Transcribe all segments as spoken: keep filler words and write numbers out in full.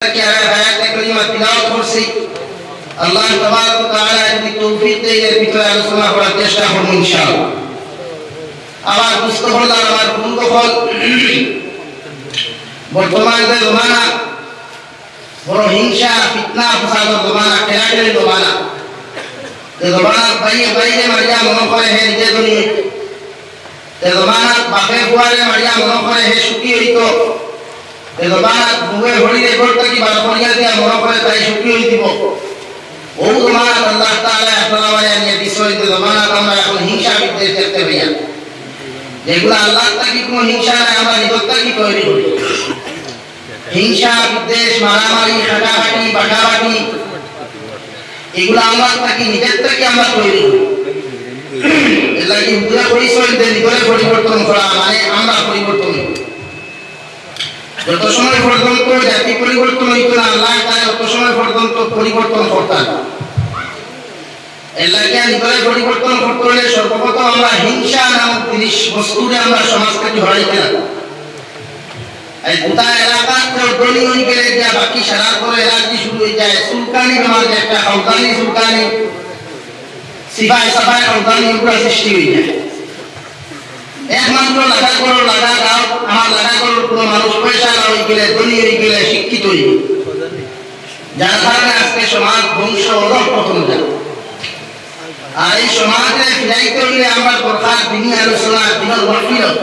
কি আগে আয়াতে কারিমা তিলাওয়াত করছি। আল্লাহ তাবারাক ওয়া তাআলা যদি তৌফিক দেয়, এর ভিতরে আলোচনা করার চেষ্টা করব ইনশাআল্লাহ। আমার দোস্ত হকল, আমার বন্ধু হকল, বর্তমান যে জমানা, বড় হিংসা, ফিতনা, ফসাদর জমানা, কেলাকেলির জমানা। যে জমানাত ভাইয়ে ভাইরে মারিয়া মনো করে হে নিজে ধনী, যে জমানাত বাপে পুয়ারে মারিয়া মনো করে হে সুখী অইতো, যে জমানাত বউয়ে হড়িরে ঘর থাকি বার করিয়া দিয়া মনো করে তাই সুখী অইযিবো। অউ জমানাত আল্লাহ তাআলায় আপনারে আমারে আনিয়া দিছইন, যে জমানাত আমরা অখন হিংসা বিদ্বেষ দেখতে পাইয়ার। যেগুলা আল্লাহ থাকি কুনু হিংসা নায়, আমরা নিজর থাকি তৈরি করি। হিংসা, বিদ্বেষ, মারামারি, কাটাকাটি, বাটাবাটি, এগুলা আমরা থাকি, নিজর থাকি আমরা তৈরি করি। এর লাগি হুজুরে কইছইন যে নিজরে পরিবর্তন করা মানে আমরা পরিবর্তন অই। যত সময় পর্যন্ত জাতি পরিবর্তন অইতো না, আল্লাহ তাআলা অত সময় পর্যন্ত পরিবর্তন করতা না। এর লাগি নিজরে পরিবর্তন করতে অইলে সর্বপ্রথম আমরা হিংসা নামক জিনিস বস্তুরে আমরা সমাজ থাকি হরাইতে লাগবো। এই গোটা এলাকাত কেউ ধনী অই গেলে গিয়া বাকি সারা করে এলার্জি শুরু অই যায়, চুলকানি বেমার যে একটা খাউদানি চুলকানি, সিপাই সাপাই খাউদানি এগুলা সৃষ্টি অই যায়। একমাত্র লাগা করো লাগা গাঁও, আমার লাগা করো কুনু মানুষ পয়সাআলা অই গেলে, ধনী অই গেলে, শিক্ষিত অই গেলে, যার কারণে আজকে সমাজ ধ্বংস অধঃপতন যায়। আর এই সমাজরে ফিরাইতে অইলে আমরা দরকার দিনি আলোচনা, দিনর মাহফিলর।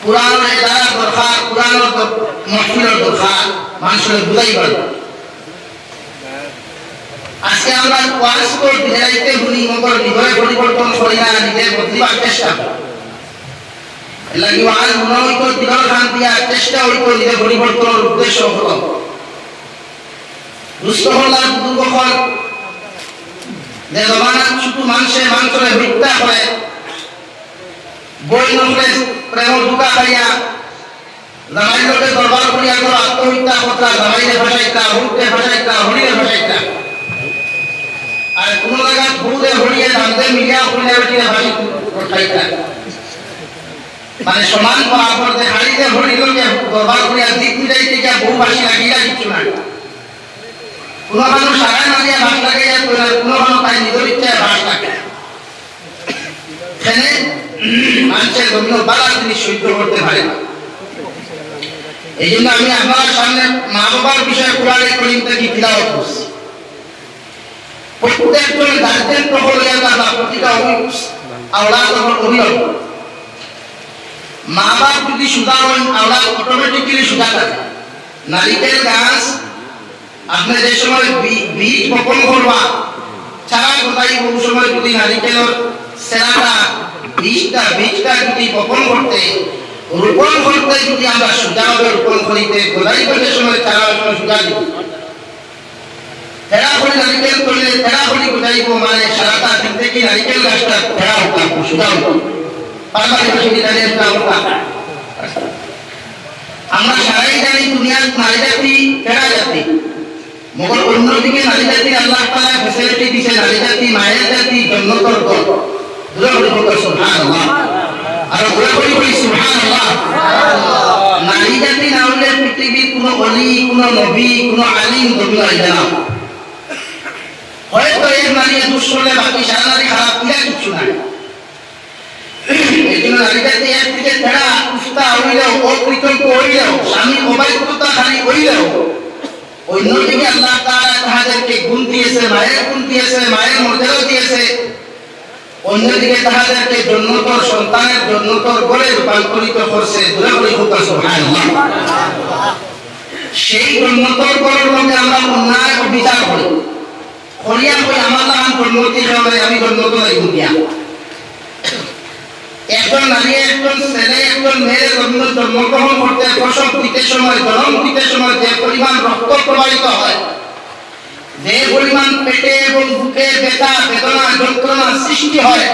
কোরআনর এ দ্বারা দরকার, কোরআনর দ-, মাহফিলর দরকার, মানুষরে বুঝাইবার। আজকে আমরা ওয়াজ তো দিরাইতে হুনি, মগর নিজরে পরিবর্তন করি না, নিজে বদলিবার চেষ্টা করি। এর লাগি ওয়াজ মনে অইতো দিলর কান দিয়া, চেষ্টা অইতো নিজে পরিবর্তনর উদ্দেশ্য অইলো। দোস্ত হকল, বুজুর্গ হকল, যে জমানাত শুধু মানষে মানষরে হত্যা করে, বইন অকলে প্রেমর ধোকা খাইয়া, জামাইর লগে দরবার করিয়া তো আত্মহত্যা করতা, জামাইরে ফাঁসাইতা, হুরুরে ফাঁসাইতা, হড়িরে ফাঁসাইতা। আর কুনু জাগাত বউরে হড়িয়ে রান্ধে মিলিয়া কইনা বেটিরে ফাঁসি লটকাইতা। মানে সমান বরাবর যে খালি যে হড়ির লগে দরবার করিয়া জিদ মিলাইতে গিয়া বউ ফাঁসি লাগিলা কিচ্ছু নাই। কুনু মানুষ সারাই মারিয়া ফাঁস লাগাইয়া তো না, কুনু মানুষ তাই নিজর ইচ্ছায় ফাঁস লাগে। এখানে মানুষের জমিনও বালা জিনিস সহ্য করতে পারে না। এই জন্য আমি আপনার সামনে মা বাবার বিষয়ে কোরআনে করিম থাকি তিলাওয়াত করছি। প্রত্যেকজন গার্জেন তো হলো এটা না, প্রতিটা অভি-, আওলাদ হলো অভিভাবক। মা বাপ যদি সুজা হন, আওলাদ অটোমেটিক্যালি সুজা থাকে। নারিকেল গাছ, আপনি যে সময় বি-, বীজ বপন করবা, চারা গজাইব, ওই সময় যদি নারিকেলর চারাটা, বীজটা, বীজটা যদি বপন করতে, রোপণ করতে যদি আমরা সুজাভাবে রোপণ করিতে, গজাইব যে সময় চারা, ওই সময় সুজা দিব। তেরা করি নারিকেল করলে তেরা করি গজাইব, মানে সারাটা দিন থেকে নারিকেল গাছটা তেরা হতাম, সুজা হতাম। পারবা যে বেশি দিন আগে সুজা হতাম। আমরা সারাই জানি দুনিয়ার নারী জাতি তেরা জাতি। মগর অন্যদিকে নারী জাতির আল্লাহ তাআলা ফ্যাসিলিটি দিছে, নারী জাতি মায়ের জাতি জন্নতর ঘর। জোরে করি বলতো সুবহানাল্লাহ। আর জোরে করি বলি সুবহানাল্লাহ। নারী জাতি না হলে পৃথিবীর কোনো অলি, কোনো নবী, কোনো আলিম জমিন আইবে না। হয়তো এক নারী দুষ করলে বাকি সারা নারী খারাপ, ইলা কিচ্ছু নাই। এই জন্য নারী জাতি একদিকে তেরা উস্তা হইলেও, অকৃতজ্ঞ হইলেও, স্বামীর অবাধ্যতাকারী হইলেও, অন্যদিকে আল্লাহ তাআলা তাহাদেরকে গুণ দিয়েছে, মায়ের গুণ দিয়েছে, মায়ের মর্যাদা দিয়েছে। অন্যদিকে তাহাদেরকে জন্নতর সন্তানের জন্নতর ঘরে রূপান্তরিত করছে। জোরে করি বলতো সুবহানাল্লাহ। সেই জন্নতর ঘরের মধ্যে আমরা অন্যায় অবিচার করি, করিয়া কই আমার লাখান জন্নতি কেউ নাই, আমি জন্নতো যাইব গিয়া। একজন নারী, একজন ছেলে, একজন মেয়ে জন্ম, জন্মগ্রহণ করতে, প্রসব দিতে সময়, জন্ম দিতে সময় যে পরিমাণ রক্ত প্রবাহিত হয়, যে পরিমাণ পেটে এবং বুকে ব্যথা, বেদনা, যন্ত্রণা সৃষ্টি হয়,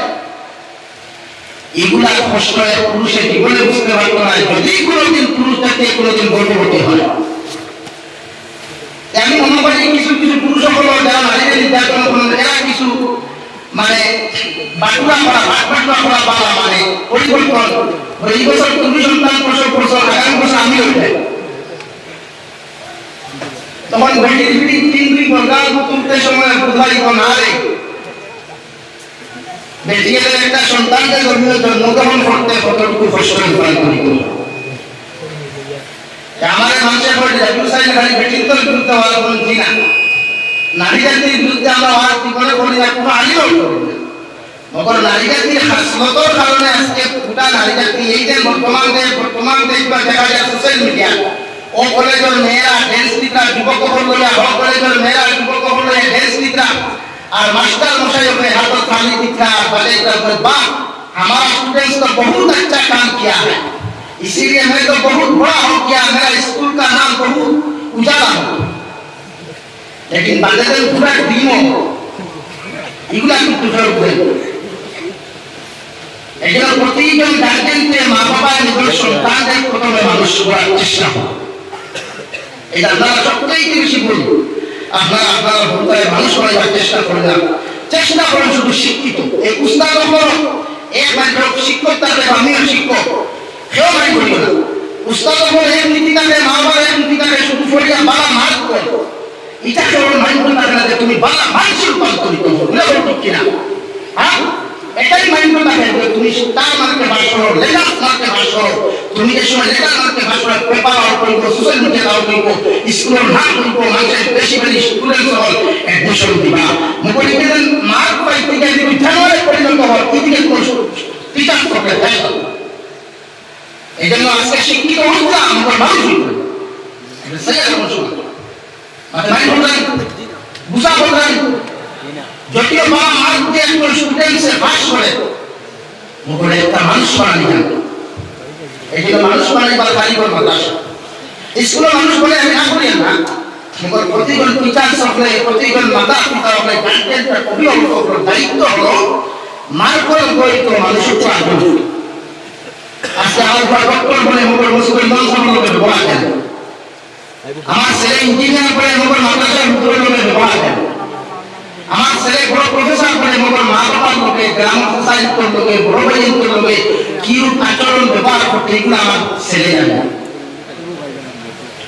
এগুলা কষ্ট এক পুরুষে জীবনে বুঝতে পারতো না, যদি কোনোদিন পুরুষ জাতি কোনোদিন গর্ভবতী হয়। আমি মনে করি কিছু কিছু পুরুষ সকল যারা নারীদের নির্যাতন করেন, এরা কিছু মানে বাটুরা করা, বাট বাটুরা করা বালা মানে পরিবর্তন। এই বছর তুমি সন্তান প্রসব করছো, আগামী বছর আমি হইতে। তখন বেটির পিঠিত তিন দুই বর্গাল তুলতে সময় বুঝাই তো না রে। বেটি এলে একটা সন্তানকে জন্ম, জন্মগ্রহণ করতে কতটুকু কষ্ট পালন করি। আমারে মানুষে কয় যে, "হুসাইন খালি বেটির তো বিরুদ্ধে ওয়াজ করছি না, নারী জাতির বিরুদ্ধে আমরা ওয়াজ কি করে করি না, কোনো আলিমও করি না।" মগর নারী জাতির খাসলতর কারণে আজকে গোটা নারী জাতি এই যে বর্তমান যে, বর্তমান যে কিবা দেখা যায় সোশ্যাল মিডিয়া, ও কলেজর মেয়েরা ড্যান্স দিতরা, যুবক অকল লইয়া, ও কলেজর মেয়েরা যুবক অকল লইয়া ড্যান্স দিতরা, আর মাস্টার মশাই ওকে হাতত তালি দিতরা, আর বাজাইতরা, বলে, "বাহ, हमारा स्टूडेंट्स तो बहुत अच्छा काम किया है, इसीलिए मैं तो बहुत बड़ा हो गया, मेरा स्कूल का नाम बहुत उजाला हो।" লেকিন বাদে দিন পুরা ডিমও এগুলা কিন্তু ফেরত দেন। এই জন্য প্রতিজন গার্জেনকে মা বাবা নিজের সন্তানদের প্রথমে মানুষ করার চেষ্টা করুন। এই যে আপনারা সবচেয়ে বেশি ভুল, আপনারা আপনারা ভুলটায় মানুষ করার চেষ্টা করেন না, চেষ্টা করেন শুধু শিক্ষিত। এই উস্তাদ হলো এক মাত্র শিক্ষক, তার আমিও শিক্ষক, কেউ মাইন্ড করিও না। উস্তাদ হলো এক নীতি থাকে, মা বাবার এক নীতি থাকে, শুধু পড়িয়া বাবা মার করে। এটা কেউ মাইন্ড করে থাকে না যে তুমি বাবা মানসে রূপান্তরিত হও, বুঝা গেল ঠিক কিনা? হ্যাঁ, এটাই মাইন্ড করে থাকে যে তুমি তার মার্কে পাস করো, লেটার মার্কে পাস করো। তুমি যে সময় লেটার মার্কে পাস করো, পেপার আউট করবো, সোশ্যাল মিডিয়া আউট করবো, স্কুলের নাম করবো, মানুষের বেশি বেশি স্টুডেন্ট হল অ্যাডমিশন দিবা। মুখে লিখে দেন, মার্ক পাইতে গেলে যদি জানুয়ারি পর্যন্ত হয়, এদিকে কোনো টিচার করতে দেয় না। এই জন্য আজকে শিক্ষিত হইতাম, আমরা মানুষ হইতাম। এটা সেই এখন সময়। মানে, মাইন্ড করলেন, বুঝা করলেন, যদিও বাবা মার দিয়ে একজন স্টুডেন্টসে পাস করে, মুখে একটা মানুষ বানানি জানে। এই জন্য মানুষ বানানি বা কারিগর মাদ্রাসা। স্কুলে মানুষ বলে আমি না করি না, মুখে প্রতিজন টিচার সকলে, প্রতিজন মাতা পিতা সকলে, গার্জিয়ানরা খুবই অবশ্যই দায়িত্ব হলো, মার করে বই তো মানুষের তো আগুন। আজকে আমার উপর ডক্টর বলে মুখে মুসলিম মানুষ আমাদের বলা যায়। আমার ছেলে ইঞ্জিনিয়ার করে মুখে মাদ্রাসার মুখে বলে বলা যায়। আমার ছেলে বড় প্রফেসর করে মুখে মা বাবার লোকে, গ্রাম সোসাইটির লোকে, বড় ভাইয়ের লোকে কি রূপ আচরণ ব্যবহার করতে, এগুলো আমার ছেলে জানে না।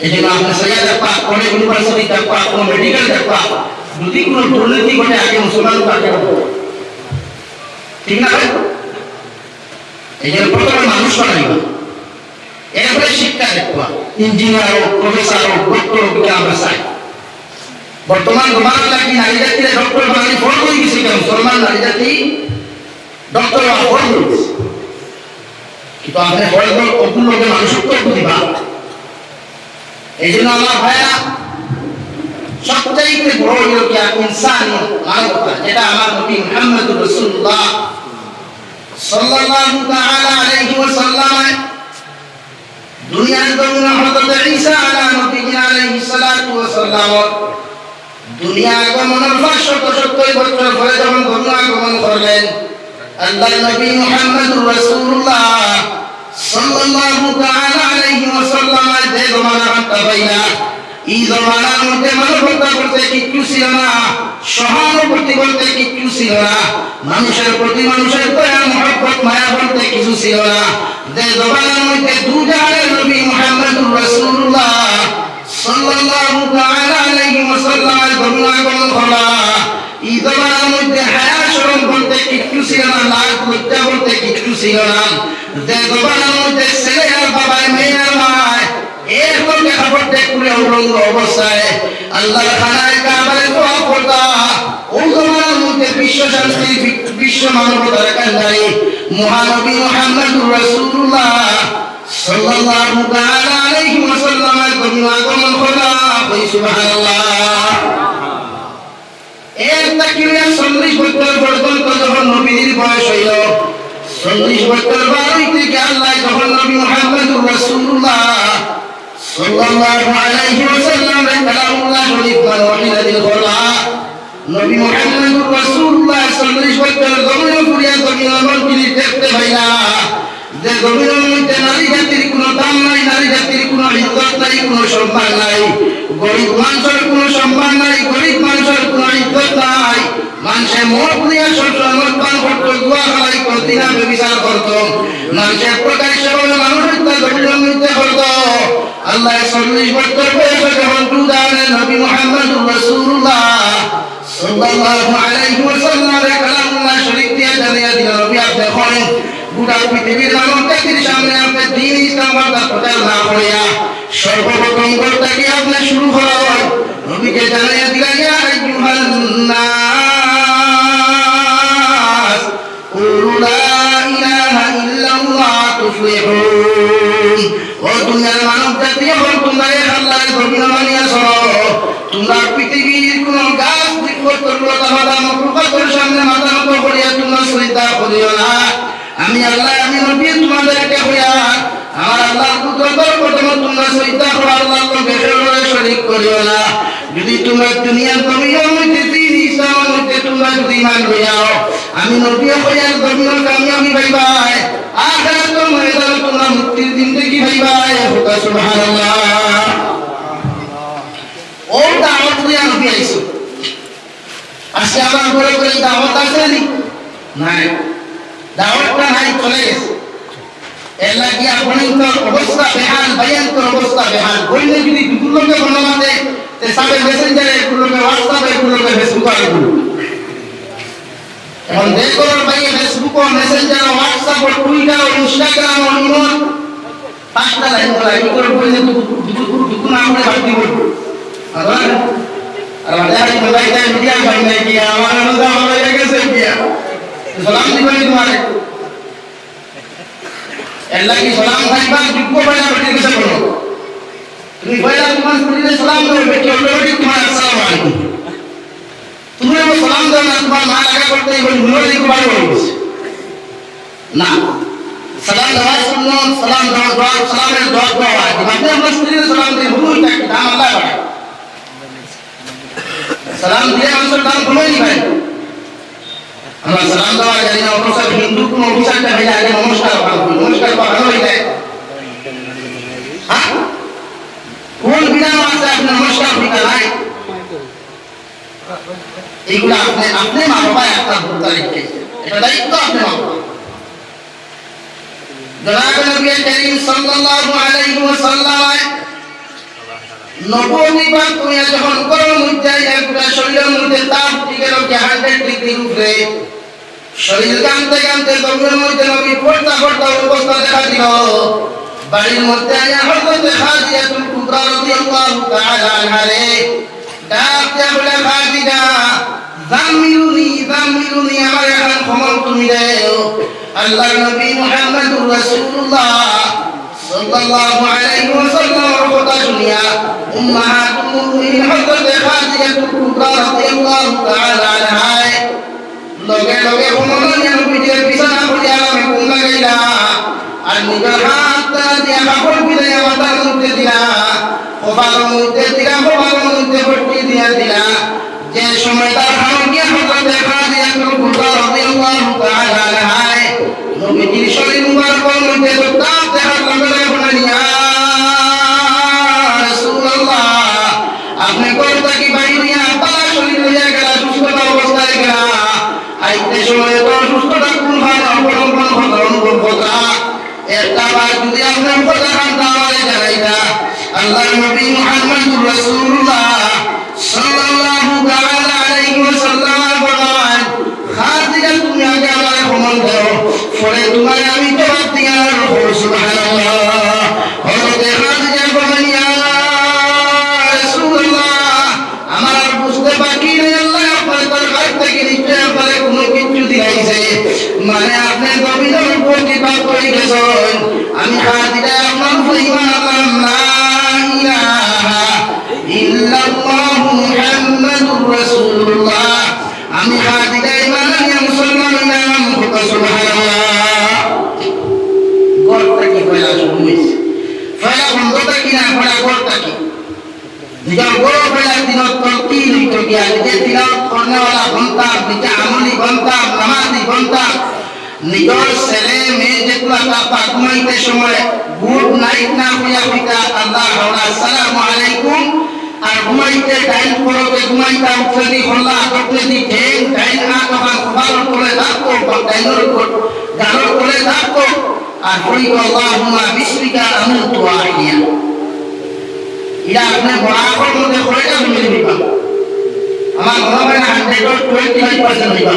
এই জন্য আপনি সৈয়া দেখবা, অনেক ইউনিভার্সিটি দেখবা, কোনো মেডিকেল দেখবা, যদি কোনো দুর্নীতি ঘটে আগে মুসলমান তাকে বলবো। ঠিক না ভাই? এই জন্য প্রথমে মানুষ বানাইবা, এরপরে শিক্ষা দেখবা, ইঞ্জিনিয়ার হোক, প্রফেসর হোক, ডক্টর হোক, এটা আমরা চাই। বর্তমান জমানার লাগি নারী জাতির ডক্টর বানানি ফরজ হয়ে গেছে, কেন মুসলমান নারী জাতি ডক্টর হওয়া ফরজ হয়ে গেছে। কিন্তু আপনি ফরজ অকুল লোকে মানুষত্ব দিবা। এই জন্য আমার ভাইরা, সবচাইতে বড় হইল কি ইনসানিয়ত, মানবতা, যেটা আমার নবী মুহাম্মদুর রাসূলুল্লাহ সাল্লাল্লাহু তাআলা আলাইহি ওয়াসাল্লাম দুনিয়ার জমিনে হযরত ঈসা আলা নবীনা আলাইহিস সালাতু ওয়াস সালাম দুনিয়া আগমনের পাঁচশত সত্তর বছর পরে যখন দুনিয়া আগমন করলেন, আল্লাহর নবী মুহাম্মদুর রাসূলুল্লাহ সাল্লাল্লাহু তাআলা আলাইহি ওয়াসাল্লাম যে জমানা হাঁটতা পাইলা, এই জমানার মধ্যে মানবতা বলতে কিচ্ছু ছিল না, সহানুভূতি বলতে কিচ্ছু ছিল না, মানুষের প্রতি মানুষের দয়া, মহব্বত, মায়া বলতে কিছু ছিল না। যে জমানার মধ্যে দুজাহানের নবী মুহাম্মদুর রাসূলুল্লাহ সাল্লাল্লাহু তাআলা আলাইহি ওয়াসাল্লাম দুনিয়া আগমন করা, এই জমানার মধ্যে হায়া শরম বলতে কিচ্ছু ছিল না, লাজ লজ্জা বলতে কিচ্ছু ছিল না। যে জমানার মধ্যে ছেলে আর বাবায়, মেয়ে আর মায়, এর মধ্যে কাপড় দেখ করে উলঙ্গ অবস্থায় আল্লাহর খানায় কাবায় তওয়াফ করতা, ওই জমানার মধ্যে বিশ্ব শান্তি, বি-, বিশ্ব মানবতার কান্ডারি মহানবী মুহাম্মদুর রাসূলুল্লাহ সাল্লাল্লাহু তাআলা আলাইহি ওয়াসাল্লাম দুনিয়া আগমন করলা। বলি সুবহানাল্লাহ। এর তাকিয়ে চল্লিশ বছর পর্যন্ত যখন নবীজির বয়স হইল, চল্লিশ বছর বার হইতে গিয়ে আল্লাহ যখন নবী মুহাম্মদুর রাসূলুল্লাহ সাল্লাল্লাহু আলাইহি ওয়াসাল্লামরে কালামুল্লাহ শরীফ মানে ওহী নাজিল করলা, নবী মুহাম্মদুর রাসূলুল্লাহ চল্লিশ বছর জমিন ঘুরিয়া জমিন এমন জিনিস দেখতে পাইলা, যে জমিনের মধ্যে নারী জাতির কোনো দাম নাই, নারী জাতির কোনো ইজ্জত নাই, কোনো সম্মান নাই, গরিব মানুষের কোনো সম্মান নাই, গরিব মানুষের কোনো ইজ্জত নাই। মানুষে মদ নিয়া সবসময় মদ পান করতো, জুয়া খেলাইতো, জিনা ব্যভিচার করতো, মানুষের প্রকাশ্যভাবে মানুষ হত্যা জমিনের মধ্যে করতো। আল্লাহ চল্লিশ বছর বয়সে যখন দুধ আনে, নবী মুহাম্মদুর রাসূলুল্লাহ সাল্লাল্লাহু আলাইহি ওয়াসাল্লামরে কালামুল্লাহ শরীফ দিয়া জানাইয়া দিল, নবী আপনি কইন, গোটা পৃথিবীর মানব জাতির সামনে আপনি দ্বীন ইসলাম প্রচার না করিয়া সর্বপ্রথম করতে কি আপনি শুরু করইন। নবীকে জানাইয়া দিলা, ইয়া আইয়ুহান নাস, কুলু লা ইলাহা ইল্লাল্লাহ তুফলিহুন। ও দুনিয়ার মানব জাতি, এখন তোমরা এক আল্লাহর জমিন মানিয়া চলো। তোমরা পৃথিবীর কোন গাছ, বৃক্ষ, তরুলতা, মাথা, মখলুকাতের সামনে মাথা নত করিয়া তোমরা সজদা করিও না। আমি আল্লাহ, আমি নবী তোমাদেরকে কইয়ার, আমার আল্লাহর কুদরতর কদমো তোমরা সজদা করো, আল্লাহর লগে কেউরে শরীক করিও না। যদি তোমরা দুনিয়ার জমিনর মধ্যে দ্বীন ইসলামর মধ্যে তোমরা যদি ঈমান লইয়াও, আমি নবী কইয়ার জমিনর কামিয়াবি পাইবায়, আখিরাতর ময়দানো তোমরা মুক্তির জিন্দেগি পাইবায়। কও সুবহানাল্লাহ। ও দাওয়াত লইয়া নবী আইছো। আজকে আমার ঘরে ঘরে এই দাওয়াত আছে নি? নাই। দাওয়াতটা নাই, চলে গেছে। এর লাগি আপনার অবস্থা বেহাল, ভয়ঙ্কর অবস্থা বেহাল। বললে যদি দুগুলোকে বলা মাতে, তে সাবে মেসেঞ্জারে এগুলোকে, WhatsApp-এ এগুলোকে, Facebook-এ এগুলো। এখন দেখো ভাই, Facebook-ও, Messenger-ও, WhatsApp-ও, Twitter-ও, Instagram-ও, ইমো, পাঁচটা লাইন বলা, এই করে বললে দুগু-, দুগু-, দুগুণ আমরা বাড়তি বলবো। আর আর আমাদের আর মোবাইল টাইম দিয়া ভাই নাই কি, আমার আনন্দ আমার হয়ে গেছে গিয়া। সালাম দিবানি তোমারে। এর লাগি সালাম খাইবার যোগ্য পয়লা বেটির কাছে বলো। তুমি পয়লা তোমার স্ত্রীরে সালাম দেবে, বেটি automatic তোমার আসসালামু আলাইকুম। তুমি আমার সালাম দাও না, তোমার মা লাগা করতে এই বলে মুরব্বি একটু বাড়ি বলে গেছে। না, সালাম দেওয়া সুন্নত, সালাম দেওয়া দোয়া, সালামের দোয়া দেওয়া ওয়াজিব। আপনি আপনার স্ত্রীরে সালাম দিন, হুজুর, এটা কি দাম আল্লাহ বাড়ায়। সালাম দিয়ে মানুষের দাম কমে নি ভাই। আমরা সালাম দেওয়া জানি না, অথচ হিন্দু কোনো অফিসারটা হইলে আগে নমস্কার ভালো করি, নমস্কার ভালো হইলে। হ্যাঁ? কোন বিধান আছে আপনি নমস্কার দিতে নাই? এইগুলা আপনি, আপনি মা বাবা একটা ভুল তারিখ খেয়েছে। এটা দায়িত্ব আপনি মা বাবা। জনাবে নবী করিম সাল্লাল্লাহু আলাইহি ওয়াসাল্লাম নবুয়তি প্রাপ্ত হইয়া যখন কবরের মধ্যে আইয়া পুরা শরীরের মধ্যে তাপ উঠি গেল কি hundred ডিগ্রির উপরে, শরীর ঘামতে ঘামতে কবরের মধ্যে নবী পড়তা পড়তা অবস্থা দেখা দিল। বাড়ির মধ্যে আইয়া হযরতে খাদিজাতুল কুবরা রাদিয়াল্লাহু তাআলা আনহারে ডাক দিয়া বলে, "খাদিজা, জাম্মিলুনি, জাম্মিলুনি, আমার এখন কম্বল তুমি দেও।" আল্লাহর নবী মুহাম্মাদুর রাসূলুল্লাহ সাল্লাল্লাহু আলাইহি ওয়াসাল্লামের কথা শুনিয়া উম্মাহাতুল মুমিনিন হযরতে খাদিজাতুল কুবরা রাদিয়াল্লাহু তাআলা আনহায় লগে লগে কম্বল নিয়া নবীজির বিছানা খুলিয়া আরামে ঘুম লাগাইলা। আর নিজের হাত দিয়া কাপড় বিলাইয়া মাথার মধ্যে দিলা, কপালের মধ্যে দিলা, কপালের মধ্যে পট্টি দিয়া দিলা। যে সময় তার হাত দিয়া হযরতে খাদিজাতুল কুবরা রাদিয়াল্লাহু তাআলা আনহায় নবীজির শরীর মুবারকর মধ্যে তো তাপ দেখার লগে লগে বলেন, "ইয়া রাসূলুল্লাহ, আপনি ঘর থাকি বাইর হইয়া আপনার শরীর লইয়া গেলা, সুস্থতা অবস্থায় গেলা, আইতে সময় তো অসুস্থতা কোন হয়, অবলম্বন কথা, অনুভব কথা।" একটা বার যদি আপনার কথা খান তাহলে জানাইতা। আল্লাহর নবী মুহাম্মাদুর রাসূলুল্লাহ সাল্লাল্লাহু তাআলা আলাইহি ওয়াসাল্লাম বলেন, "খাদিজা, তুমি আগে আমারে কম্বল দাও, পরে তোমারে আমি জবাব দিয়ার।" সুবহানাল্লাহ। হযরতে খাদিজা বলেন, "ইয়া রাসূলুল্লাহ, আমার আর বুঝতে বাকি নেই, আল্লাহ আপনার তার কাছ থেকে নিশ্চয় আপনারে কোনো কিছু দিলাইছে, মানে আপনি জমিনের উপর কৃপা করে গেছেন। আমি খাদিজা আপনার উপর ঈমান আনলাম, লা ইলাহা ইল্লাল্লাহু মুহাম্মাদুর রাসূলুল্লাহ। আমি খাদিজা ঈমান আনিয়া মুসলমান হইলাম।" সুবহানাল্লাহ। ঘর থাকি পয়লা শুরু হইছে। পয়লা বন্ধ থাকি না, পয়লা ঘর থাকি। নিজর বড় বেলা দিনত তলকিন হইতো গিয়া, নিজে তিলাওয়াত করনেওয়ালা বনতাম, নিজে আমলি বনতাম, নামাজি বনতাম। নিজর ছেলে মেয়ে যেগুলা তাপা ঘুমাইতে সময় গুড নাইট না হইয়া পিতা, আল্লাহ হাওলা, আসসালামু আলাইকুম, আর ঘুমাইতে ডাইন করতে ঘুমাইতা, উঠলেদি খোলা, উঠলেদি ঠেং, ডাইন আত ওখান কপালর তলে থাকতো, বা ডাইনর উপর গালর তলে থাকতো। আর কইতো, "আল্লাহুম্মা বিসমিকা আমুতু ওয়া আহইয়া।" ইটা আপনে বরাবর মধ্যে কয়টা মিলে নিবা? আমার মনে হয় না hundred or twenty five percent হইবা।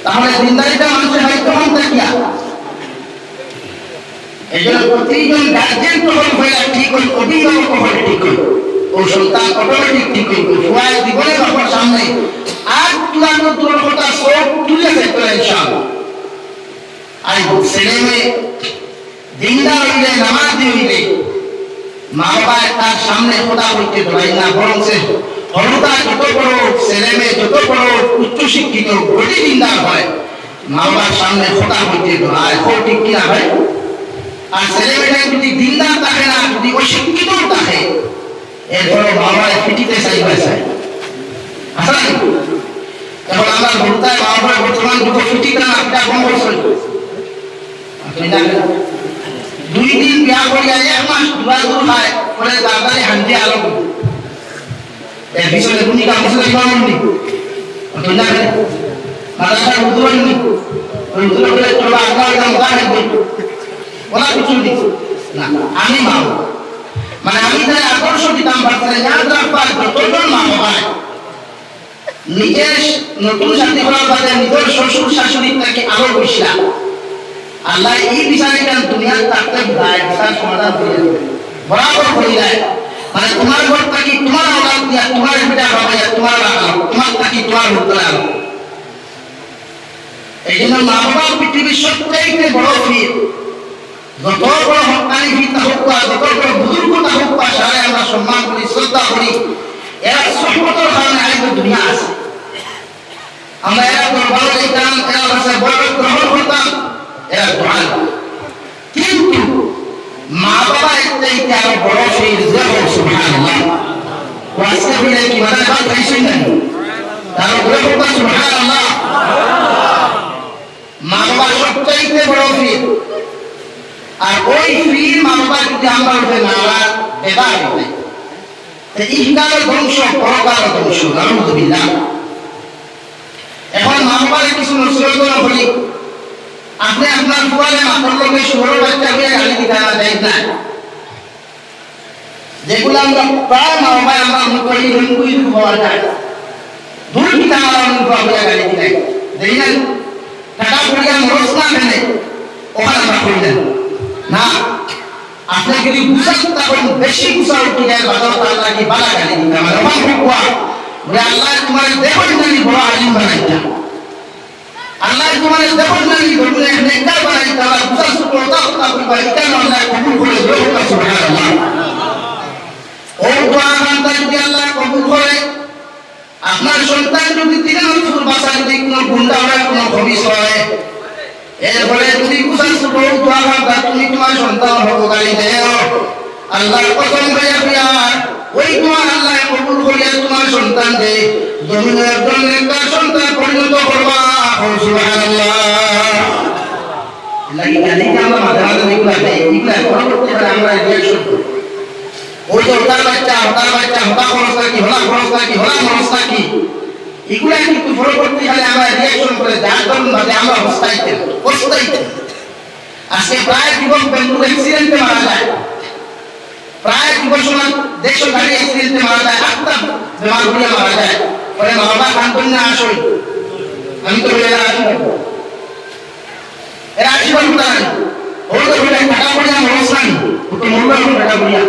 তাহলে জিন্দাইটা মানুষের হয়তো হন থাকিয়া। এই জন্য প্রতিজন গার্জিয়ান তখন হইয়া ঠিক হইল, অভিভাবক হইলে ঠিক হইল, ও সন্তান অটোমেটিক ঠিক হইল। ফুয়ায় জীবনে বাবার সামনে আর তুলানো দূরের কথা, চোখ তুলে দেখবে ইনশাআল্লাহ। আর ছেলে মেয়ে দিনদার হইলে, নামাজি হইলে, মা বাবায় তার সামনে কথা কইতে ডরাই না, বরং সে হরুতা যত বড়, ছেলে মেয়ে যত বড়, উচ্চশিক্ষিত, গতি দিনদার হয়, মা বাবার সামনে কথা কইতে ডরায়। কও ঠিক কিনা ভাই? আর ছেলে মেয়েটা যদি দিনদার থাকে না, যদি অশিক্ষিত থাকে, এরপরে মা বাবায় ফিটিতে চাইবে চাই। আসলে এখন আমরা বলতে মা বাবার বর্তমান যুগ ফিটিতে না, এটা বন্ধ করছে। দুই দিন বিয়া করিয়া এক মাস দুয়া দূর হয়, পরে তাড়াতাড়ি হান্দি আলো। এর পিছনে কোন কাম ছিল ইমাম নি? অত না রে। মাদ্রাসার হুজুর নি? ওই হুজুর বলে, "তোরা আল্লাহ, আল্লাহ, আল্লাহ।" ওরা কিছু নি। না, আমি মা বাবা। মানে, আমি তাই আদর্শ দিতাম পারছি না, ইয়াদ রাখবা, যতজন মা বাবা নিজে নতুন শাদী করার বাদে নিজের শ্বশুর শাশুড়ির থাকি আরো বইছিলা। আল্লাহ এই বিচার ইখান দুনিয়ার থাকতে বুঝায়, বিচার সমাধান করে দিবে। বরাবর করে দেয়। মানে, তোমার ঘর থাকি তোমার আওলাদ দিয়া, তোমার বেটা বাবা ইয়া, তোমার বাবা, তোমার থাকি তোমার উত্তর আলো। এই জন্য মা বাবা পৃথিবীর সবচাইতে বড় পীর। যত বড় হক্কানি পীর তা হোক বা, যত বড় বুজুর্গ তা হোক বা, সারে আমরা সম্মান করি, শ্রদ্ধা করি। এরা সহমতর কারণে আজ দুনিয়া আছে। আমরা এরা দরবারো যাইতাম, এরা কাছে বরকত গ্রহণ করতাম, এরা দোয়া নিত। কিন্তু মা বাবা এর চাইতে আরো বড় পীর, যে হোক, সুবহানাল্লাহ। ও আজকে পীরে কি মানে বাদ খাইছেন না? তার উপরে হোক, সুবহানাল্লাহ। মা বাবা সবচাইতে বড় পীর। আর ওই পীর মা বাবা যদি আমরা উঠে নারাজ, বেদার হইবে। তো ইহকাল ধ্বংস, পরকাল ধ্বংস, নাউজুবিল্লাহ। এখন মা বাবার কিছু নসিহত করি, আপনি আপনার ফুয়ারে মাথার লগে শুয়োরের বাচ্চা হইয়া গালি দিতা না, যাইত না। যেগুলা আমরা প্রায় মা বাবায় আমরা মুখ করি, রুমকুই পাওয়া যায়। দুই পিতা আমার মুখ পাওয়া যায় গালি দিলাই। দেখি না, টাকা পড়িয়া মরস না কেনে, ওখানে আমরা করি না। না, আপনি যদি গুছা তখন বেশি গুছা উঠি যায়, বাজাও তার লাগি বালা গালি দিতা। আমার ওখানে কুয়া, বলে, "আল্লাহ তোমার দেখো জানি বড় আলিম বানাইতা।" আল্লাহ তোমার দেখো জানি বললে নেককার বানাইতা, আল্লাহ গুছা সুপ্রতা কথা বলবা, এটা না আল্লাহ কবুল করে দিও, সুবহানাল্লাহ। ও দোয়া বান্দা যদি আল্লাহ কবুল করে, আপনার সন্তান যদি তিন নজর বাসা যদি কোনো গুন্ডা হয়, কোনো খবিস হয়, এরপরে যদি গুছা সুপ্রতা দোয়া বান্দা তুমি তোমার সন্তান হকো গালি দেও, আল্লাহর কসম খাইয়া কইয়ার, ওই তোমার আল্লাহ কবুল করিয়া তোমার সন্তান দে, জমিনে একজন নেককার সন্তান পরিণত করবা। ও সুবহানাল্লাহ। লাগি গালি যে আমরা মাঝে মাঝে যেগুলা দেই, এগুলা পরবর্তী কালে আমরা reaction করি। ওই যে ওটার বাচ্চা, ওটার বাচ্চা, ওটা খরচ নাকি, হলা খরচ নাকি, হলা খরচ নাকি, এগুলা কিন্তু পরবর্তী কালে আমরা reaction করে, যার দরুন বাদে আমরা হস্তাইতে, হস্তাইতে। আজকে প্রায় যুবক বেঙ্গুর accident-এ মারা যায়, প্রায় যুব সমাজ দেশো গাড়ি accident-এ মারা যায়, আত্মা বেমার করিয়া মারা যায়। পরে মা বাবা কান্দন না আসই, আমি তো বলে আসি না। এরা আসি বলতে নাই, ওর তো বলে টাকা পড়িয়া মরস নাই, ও তো মরবে এখন টাকা পড়িয়া।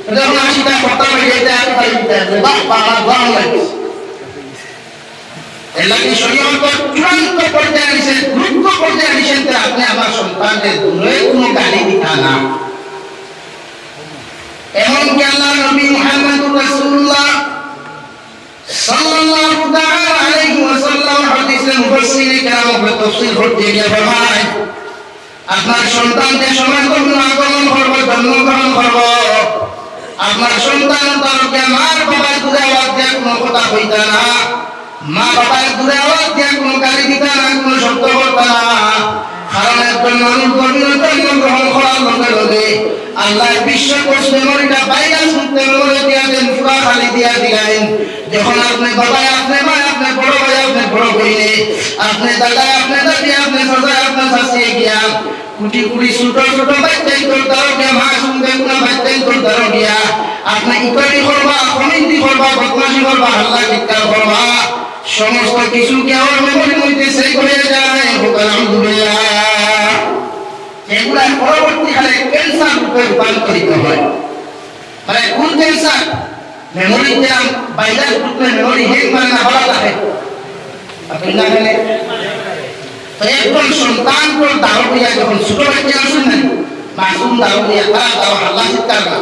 তো যখন আসি তার কথা বলে, এটা এত তারিখ দিতে আসবে, বাহ, বাহ, বাহ, বাহ, বাহ। এর লাগি শরীয়ত চূড়ান্ত পর্যায়ে আনিছে, দ্রুত পর্যায়ে আনিছে, যে আপনি আমার সন্তানকে দূরে কোনো গালি দিতা না। এমনকি আল্লাহর নবী মুহাম্মদুর রাসূলুল্লাহ সাল্লাল্লাহু তাআলা আলাইহি ওয়াসাল্লাম হাদিসে মুফাসসিরে কেরাম উপরে তাফসীর করতে গিয়ে ফরমায়, আপনার সন্তান যে সময় তখন আগমন করবো, জন্মগ্রহণ করবো, আপনার সন্তান তার যে মার বাবার দূরে আওয়াজ দিয়ে কোনো কথা কইতা না, মা বাবার দূরে আওয়াজ দিয়ে কোনো গালি দিতা না, কোনো শব্দ করতা না। কারণ একজন মানুষ জমিনো জন্মগ্রহণ করার লগে লগে আল্লায় বিশ্বকোষ memory-টা virus মুক্ত memory দিয়া দেইন, পুরা খালি দিয়া দিলাইন। যখন আপনে বাবায়, আপনে মায়, আপনে বড় ভাই, আপনে বড় বইনে, আপনে দাদায়, আপনে দাদি, আপনে চাচায়, আপনে চাচিয়ে গিয়া কুটি কুটি ছোট ছোট বাচ্চাইন্তর দ্বারা গিয়া, মাসুম বেগুনা বাচ্চাইন্তর দ্বারা গিয়া, আপনে ইত্যাদি করবা, কমিন্দি করবা, বদমাশি করবা, হাল্লা চিৎকার করবা, সমস্ত কিছু কেউর memory-র মধ্যে save হয়ে যায়। হোক আলহামদুলিল্লাহ। এগুলা পরবর্তীকালে cancer রূপে রূপান্তরিত হয়। মানে কোন cancer? Memory যেরকম virus রূপে memory hang মানে না, ভালা থাকে। আপনি না জানেন? তো একজন সন্তান তো দাও দিয়া যখন ছোট বাচ্চা আছইন না, মাসুম দাও দিয়া তারা দাও হাল্লা চিৎকার না,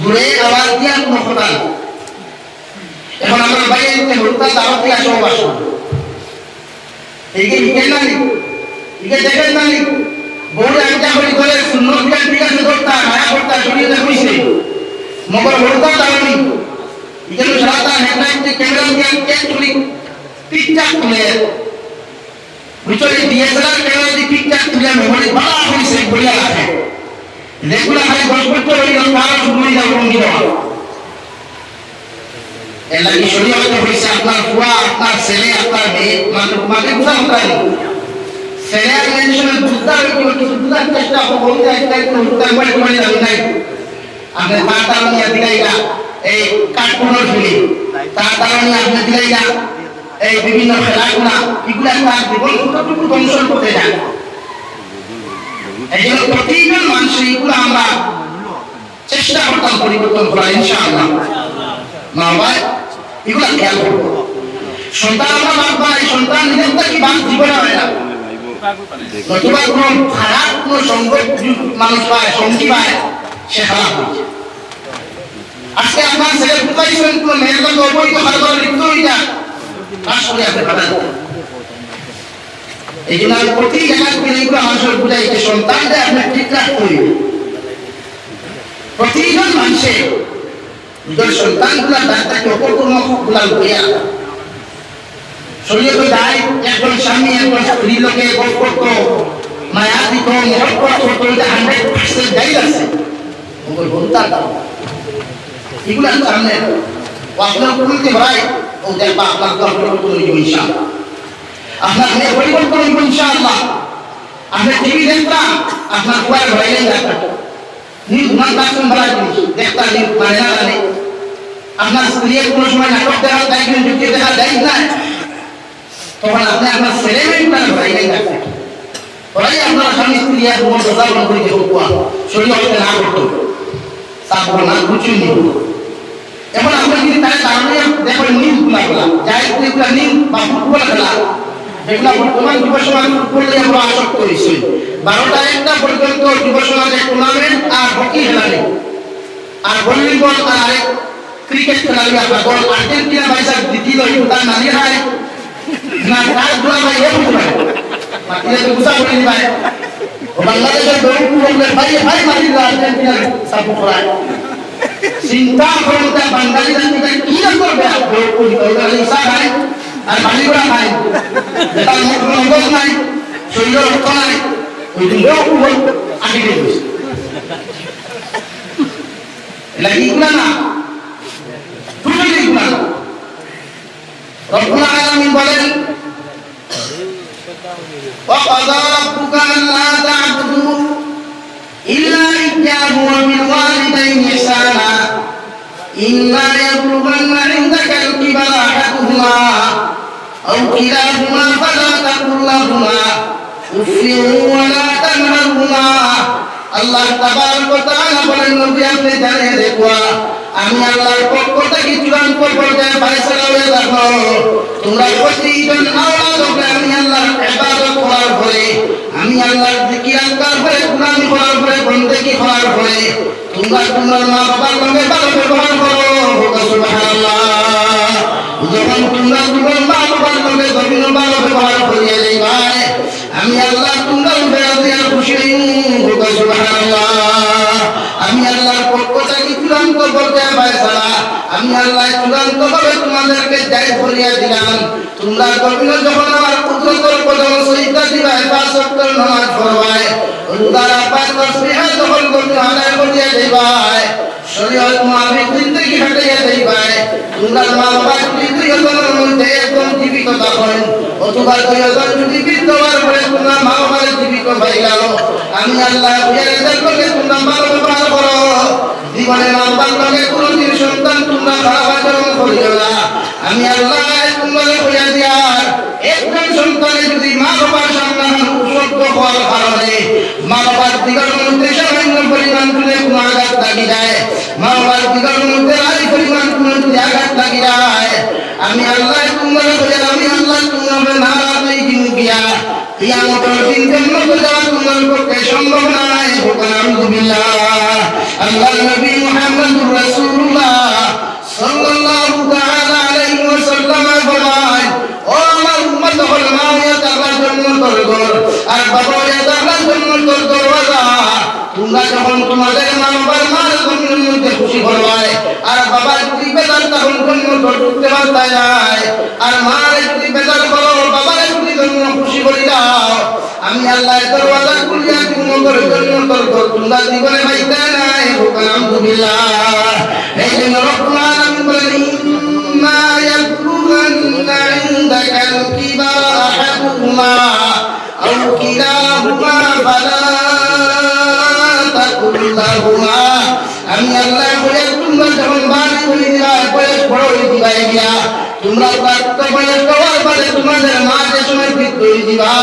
দূরে আওয়াজ দিয়া কোনো কথা না। এখন আমরা বাইরে হরুতা দাও দিয়া সব আসুন। এই যে ইকে নানি, ইকে দেখেন নানি, বউরে আজ্ঞা করি করে সুন্নত বিয়ান ঠিক আছে ধরতা, মায়া করতা, শরীরে হইছে। মগর হরুতা দাও নি। ইকে তো সারা তার হেডলাইট দিয়ে ক্যামেরা দিয়ে কে তুলি পিকচার তুলে। বুঝছো, এই ডিএসএলআর ক্যামেরা দিয়ে পিকচার তুলে memory বাড়া হইছে, বলিয়া রাখে। যেগুলা খালি দশ বছর হইল, তারা শুরু হয়ে যাবে রঙ্গি দেওয়া। এর লাগি শরীয়তে হইছে আপনার ফুয়া, আপনার ছেলে, আপনার মেয়ে, মানে, মানে বুঝা কথা নেই। ছেলে আর মেয়ের সঙ্গে বুঝতে হবে কি, কিছু বুঝার চেষ্টা করবো, ওই যে একটা একটু হুকুম করে করে যাবে নাই। আপনি তার তারা নিয়ে দিলাইলা এই কার্টুনের ফিল্ম, তার তারা নিয়ে আপনি দিলাইলা এই বিভিন্ন খেলাধুলা, এগুলা তার জীবন কতটুকু ধ্বংস করতে যায়। এই জন্য প্রতিজন মানুষ এগুলো আমরা চেষ্টা করতাম পরিবর্তন করার, ইনশাআল্লাহ। মা বাবা, এগুলা খেয়াল করবো। সন্তান আমরা বাপ মা, এই সন্তান নিজের থেকে বাপ জীবনে হয় না। নতুবা কোনো খারাপ কোনো সঙ্গত মানুষ পায়, সঙ্গী পায়, সে খারাপ হয়েছে। আজকে আপনার ছেলে কোথায় ছিলেন, কোনো মেয়ের কাছে অবৈধ কারবারে লিপ্ত হয়ে যায়, পাশ করে আপনি পাঠান। এই জন্য আমি প্রতি জায়গায় কিন্তু এইগুলো মানুষের বুঝাই যে সন্তানকে আপনি ঠিক রাখতে হইবে। প্রতিজন মানুষের নিজের সন্তানগুলা দাঁতটাকে অপকর্ম গুলা লইয়া শরীয়তে যায়, একজন স্বামী একজন স্ত্রীর লগে গপ করতো, মায়া দিত, মহব্বত করতো, এটা হান্ড্রেড পার্সেন্ট জায়েজ আছে। ওগুলো বলতাম না। এগুলো সামনে ও আপনার উপলব্ধি হয়, ও দেখবা আপনার ঘর পরিবর্তন হইব ইনশাআল্লাহ। আপনার মেয়ে পরিবর্তন হইব ইনশাআল্লাহ। আপনি টিভি দেখতাম, আপনার ঘরে ঘরে নেই দেখবেন। নিউজ না থাকছেন বলা জিনিস, দেখতা নিউজ মানে না জানে। আপনার স্ত্রী কোনো সময় নাটক দেখা যায়, কিন্তু যুক্তি দেখা যায় না। তখন আপনি আপনার ছেলে মেয়ে তার ভাই নেই দেখবেন। ওরাই আপনারা স্বামী স্ত্রী এক মন কথা বন্ধ করে দেখো কুয়া, শরীর হতে না করতো। তা বলো না, বুঝুন নি। এখন আমরা যদি তারা দাঁড়িয়ে দেখো নিউজ গুলা বলা, যাই তুই গুলা নিউজ বা ফুটবল খেলা, যেগুলা বর্তমান যুব সমাজ ফুটবল নিয়ে আমরা আসক্ত হয়েছি। বারোটা একটা পর্যন্ত যুব সমাজের টুর্নামেন্ট আর হকি খেলা নেই। আর ভলিবল আর আরেক ক্রিকেট খেলা নিয়ে পাগল। আর্জেন্টিনা ভাই সাহেব জিতিল, এই তার নানি হয় না, তার দোয়া ভাই এ বুঝবে। মাতিলে তো গুছা করে নিবে। ও বাংলাদেশের দৌড় বললে ভাই, ভাই মাতিল আর্জেন্টিনা সাপোর্ট করায়। চিন্তা করুন, তা বাঙালি জাতিটা কি না করবে? আর দৌড় করি, দৌড় করি, ইচ্ছা নাই, আর বালি করা নাই, তার মুখ মঙ্গল নাই, শরীরে রক্ত নাই, ওই দিন দৌড় আগে দিয়ে দিয়েছে। এটা কি গুণা না? দুটোই গুণা। রব্বুল আলামিন বলেন, "ওয়া ক্বাদা রাব্বুকা আল্লা তা'বুদু ইল্লা ইয়্যাহু ওয়া বিল ওয়ালিদাইনি ইহসানা। ইম্মা ইয়াবলুগান্না ইনদাকাল কিবারা আহাদুহুমা আও কিলাহুমা ফালা তাকুল লাহুমা উফফিন ওয়া লা তানহারহুমা।" আল্লাহ তাবারাক ওয়া তাআলা বলেন, "নবী, আপনি জানিয়ে দেখুয়া, আমি আল্লাহর পক্ষ থেকে চূড়ান্ত পর্যায়ে ফয়সালা হয়ে যাবো। তোমরা প্রতিজন আওলাদ হবে আমি আল্লাহর ইবাদত করার পরে, আমি আল্লাহর জিকির আজকার পরে, গোলামি করার পরে, বন্দেগি করার পরে তোমরা তোমার মা বাবার লগে ভালো ব্যবহার করো।" বলো সুবহানাল্লাহ। যখন তোমরা তোমার মা বাবার লগে জমিনো ভালো ব্যবহার করিয়া যাইবায়, আমি আল্লাহ তোমরা উপরে রাজি আর খুশি হইমু। বলো সুবহানাল্লাহ। আমি আল্লাহর পক্ষ থেকে চূড়ান্ত পর্যায়ে ফয়সালা, আমি আল্লাহ চূড়ান্তভাবে তোমাদেরকে জায়েজ করিয়া দিলাম, তোমরা জমিনো যখন আমার কুদরতর কদম সজদা দিবায়, পাঁচ ওয়াক্ত নামাজ পড়বায়, রোজা রাখবায়, তসবিহ যখন জমিনো আদায় করিয়া দিবায়, শরীয়ত মোতাবেক জিন্দেগি কাটাইয়া দিবায়, তোমরা মা বাবা যদি দুইজনর মধ্যে একজন জীবিত থাকইন, অথবা দুইজন যদি বৃদ্ধ অওয়ার পরে তোমরা মা বাবারে জীবিত পাইলাও, আমি আল্লাহ কইয়ার এদের লগে তোমরা ভালো ব্যবহার করো। জীবনে মা বাবার লগে কোনোদিন সন্তান তোমরা খারাপ আচরণ করিও না। আমি আল্লাহ তোমরারে কইয়া দিয়ার, একজন সন্তানে যদি মা বাবার সামনে শব্দ কওয়ার কারণে মা বাবার দিলর মধ্যে সামান্য পরিমাণ যদি কোনো আঘাত লাগি যায়, মা বাবার দিলর মধ্যে রাই পরিমাণ কোনো যদি আঘাত লাগি যায়, আমি আল্লাহ তোমরারে কইয়ার, আমি আল্লাহ তোমরারে নারাজ অই যিমু গিয়া। কিয়ামতর দিন জন্নতো যাওয়া তোমার পক্ষে সম্ভব নায়। বলুন আলহামদুলিল্লাহ। আল্লাহর নবী মুহাম্মদুর রাসূলুল্লাহ সাল্লাল্লাহু তাআলা আলাইহি ওয়াসাল্লাম ফরমায়, "ও আমার উম্মত অকল, মা অইয়া থাকলা জন্নতর ঘর, আর বাবা অইয়া থাকলা জন্নতর দরওয়াজা।" তোমরা যখন তোমাদের মা বাবার মাল জমিনর মধ্যে খুশি করবায়, আর বাবা যদি বেজার তখন জন্নতো ঢুকতে পারতায় নায়, আর মারে যদি বেজার করো, বাবারে যদি জমিনো খুশি করি দাও, আমি আল্লাহ দরওয়াজা খুলিয়া দিমু, জন্নতর ঘর তোমরা জীবনে পাইতায় নায়। বলুন আলহামদুলিল্লাহ। এই জন্য রব্বুল আলামিন বলেন, "ইম্মা ইয়াবলুগান্না ইনদাকাল কিবারা আহাদুহুমা আও কিলাহুমা ফালা তাকুল লাহুমা।" আমি আল্লাহ বলে, তোমরা যখন বাড়ি হয়ে দিবায়, বয়স বড় হয়ে দিবায় গিয়া, তোমরা প্রাপ্ত বয়স্ক হওয়ার পরে তোমাদের মা যে সময় বৃদ্ধ হয়ে দিবা,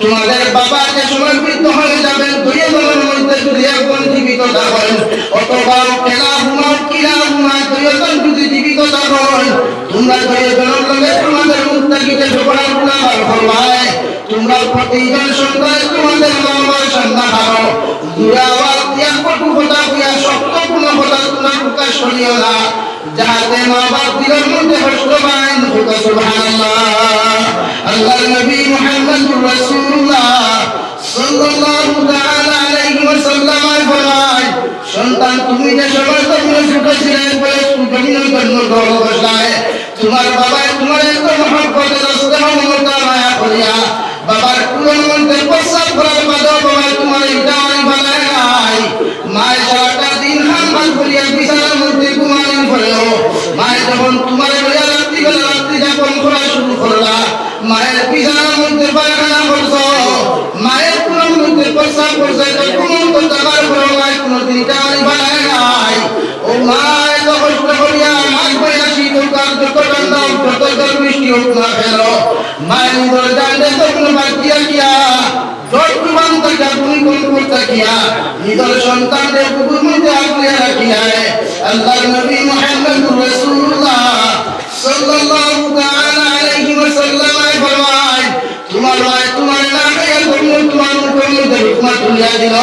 তোমাদের বাবা যে সময় বৃদ্ধ হয়ে যাবেন, দুইজনর মধ্যে যদি একজন জীবিত থাকইন, অথবা কিলাহুমা, কিলাহুমা, দুইজন যদি জীবিত থাকইন, তোমরা দুইজনর লগে তোমাদের মুত্তাকিদের ঝগড়া গুনাহ করবায়। তোমরা প্রতিজন সন্তান তোমাদের মা বাবার সামনে হারো। জোরে আওয়াজ দিয়া কটু কথা কইয়া শক্ত কোনো কথা তোমরা প্রকাশ করিও না, যাহাতে মা বাবার দিলর মধ্যে কষ্ট পাইন। বলুন সুবহানাল্লাহ। আল্লাহর নবী মুহাম্মদুর রাসূলুল্লাহ সাল্লাল্লাহু তাআলা আলাইহি ওয়াসাল্লাম ফরমায়, সন্তান, তুমি যে সময় জমিনো ছোট ছিলায়, বয়স জমিনো জন্ম গ্রহণ করলায়, তোমার বাবায় তোমার এত মহব্বতে, স্নেহ, মমতা, মায়া করিয়া বাবার কুলর মধ্যে প্রস্রাব করার বাদেও বাবায় তোমার ইটারি বানায় নাই। মায়ে সারাটা দিন হাম হাম করিয়া বিছানার মধ্যে ঘুমানি পড়েও, মায়ে যখন তোমার লইয়া রাত্রিবেলা রাত্রি যাপন করা শুরু করলা, মায়ের বিছানার মধ্যে পায়খানা করছো, মায়ের কুলর মধ্যে প্রস্রাব করছো, এটা কোনো তো জাগার পরে মায়ে কোনোদিন ইটারি বানায় নাই। ও মা, এত কষ্ট করিয়া মাঘ মাসে শীতকাল যত ঠান্ডা হোক, যত ঝড় বৃষ্টি হোক না কেন, মায়ের নিজর জানরে যত্ন বাঁচিয়া গিয়া, ঝড় তুফান থাকা, ভূমিকম্প থাকিয়া, নিজর সন্তানরে বুকুর মধ্যে আগলিয়া রাখিয়া, আল্লাহর নবী মুহাম্মদুর রাসূলুল্লাহ সাল্লাল্লাহু তাআলা আলাইহি ওয়াসাল্লাম ফরমায়, তোমার মায়ে তোমার না খাইয়া জমিনো তোমার মুখর মধ্যে লুকমা তুলিয়া দিল।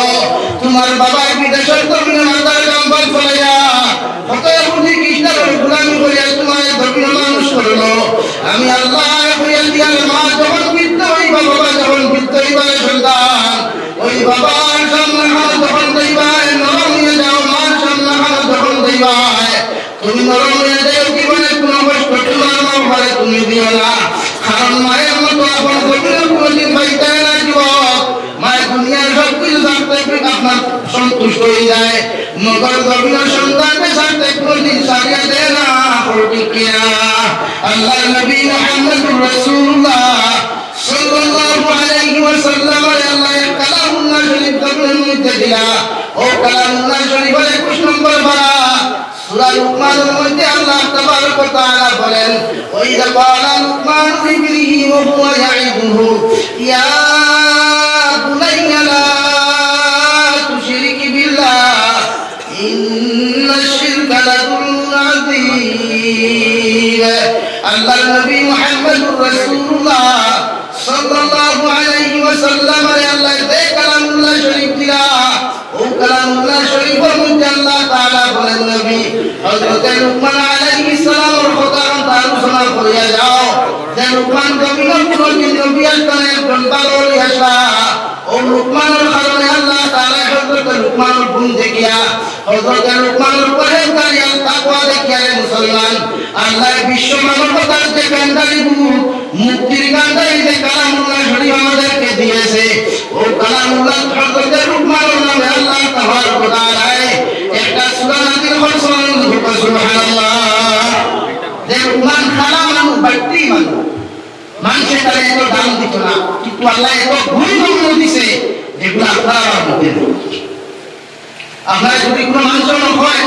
তোমার বাবায় বিদেশর জমিনো মাথার ঘাম পায়ে ফেলাইয়া কত ইহুদি খ্রিস্টানর গোলামি করিয়া তোমার জমিনো মানুষ করলো। আমি আল্লাহ কইয়া দিয়ার, মা যখন বৃদ্ধ অইবা, বাবা যখন বৃদ্ধ অইবা রে সন্তান, ওই বাবার সামনে হাত যখন দিবায়, নরম অইয়া যাও, মার সামনে হাত যখন দিবায়, তুমি নরম অইয়া যাও, জীবনে কোনো কষ্ট তোমার মা বাবারে তুমি দিও না। কারণ মায়ের মতো আপন জমিনো কোনোদিন পাইতায় না যুবক। মায়ে দুনিয়ার সব কিছু ছাড়তে আপনার সন্তুষ্ট হয়ে যায়, মগর জমিনো সন্তানরে ছাড়তে কোনোদিন ছাড়িয়া দেয় না। বলো ঠিক কিনা? আল্লাহর নবী মুহাম্মদুর রাসূলুল্লাহ সাল্লাল্লাহু আলাইহি ওয়াসাল্লামরে আল্লাহ এক কালামুল্লাহ শরীফ জমিনর মধ্যে দিলা। ও কালামুল্লাহ শরীফর একুশ নম্বর পারা, সূরা লুকমানর মধ্যে আল্লাহ তাবারক ওয়া তাআলা বলেন, "ওয়া ইযা ক্বালা লুকমানু লিবনিহি ওয়া হুয়া ইয়াইযুহু, ইয়া বুনাইয়া লা তুশরিক বিল্লাহ, ইন্নাশ শিরকা লাযুলমুন আযীম।" আল্লাহর নবী মুহাম্মদুর রাসূলুল্লাহ সাল্লাল্লাহু আলাইহি ওয়াসাল্লামরে আল্লাহ যে কালামুল্লাহ শরীফ দিলা, ও কালামুল্লাহ শরীফর মধ্যে আল্লাহ তাআলা বলেন, নবী, হযরতে লুকমান আলাইহিস সালামর কথা আমরা আলোচনা করিয়া যাও। যে লুকমান জমিনো কোনোদিন নবী আসলা না, একজন ভালো ওলি আসলা। ও লুকমানর কারণে আল্লাহ তাআলা হযরতে লুকমানর গুণ দেখিয়া, হযরতে লুকমানর পরহেজগারি আর তাকওয়া কান্ডারি বুক, মুক্তির কান্ডারি যে কালামুল্লাহ শরীফ আমাদেরকে দিয়েছে, ও কালামুল্লাহ হযরতে লুকমানের নামে আল্লাহ তাবারক ওয়া তাআলায় একটা সূরা নাযিল করছেন। সুবহানাল্লাহ। যে লুকমান কালা মানুষ, বাট্টি মানুষ, মানুষে তারে এত দাম দিত না, কিন্তু আল্লাহ এত গুণ নমুনা দিছে, যেগুলো আপনারা আমার মধ্যে নেই। আপনারা যদি কোনো মানুষ হয়,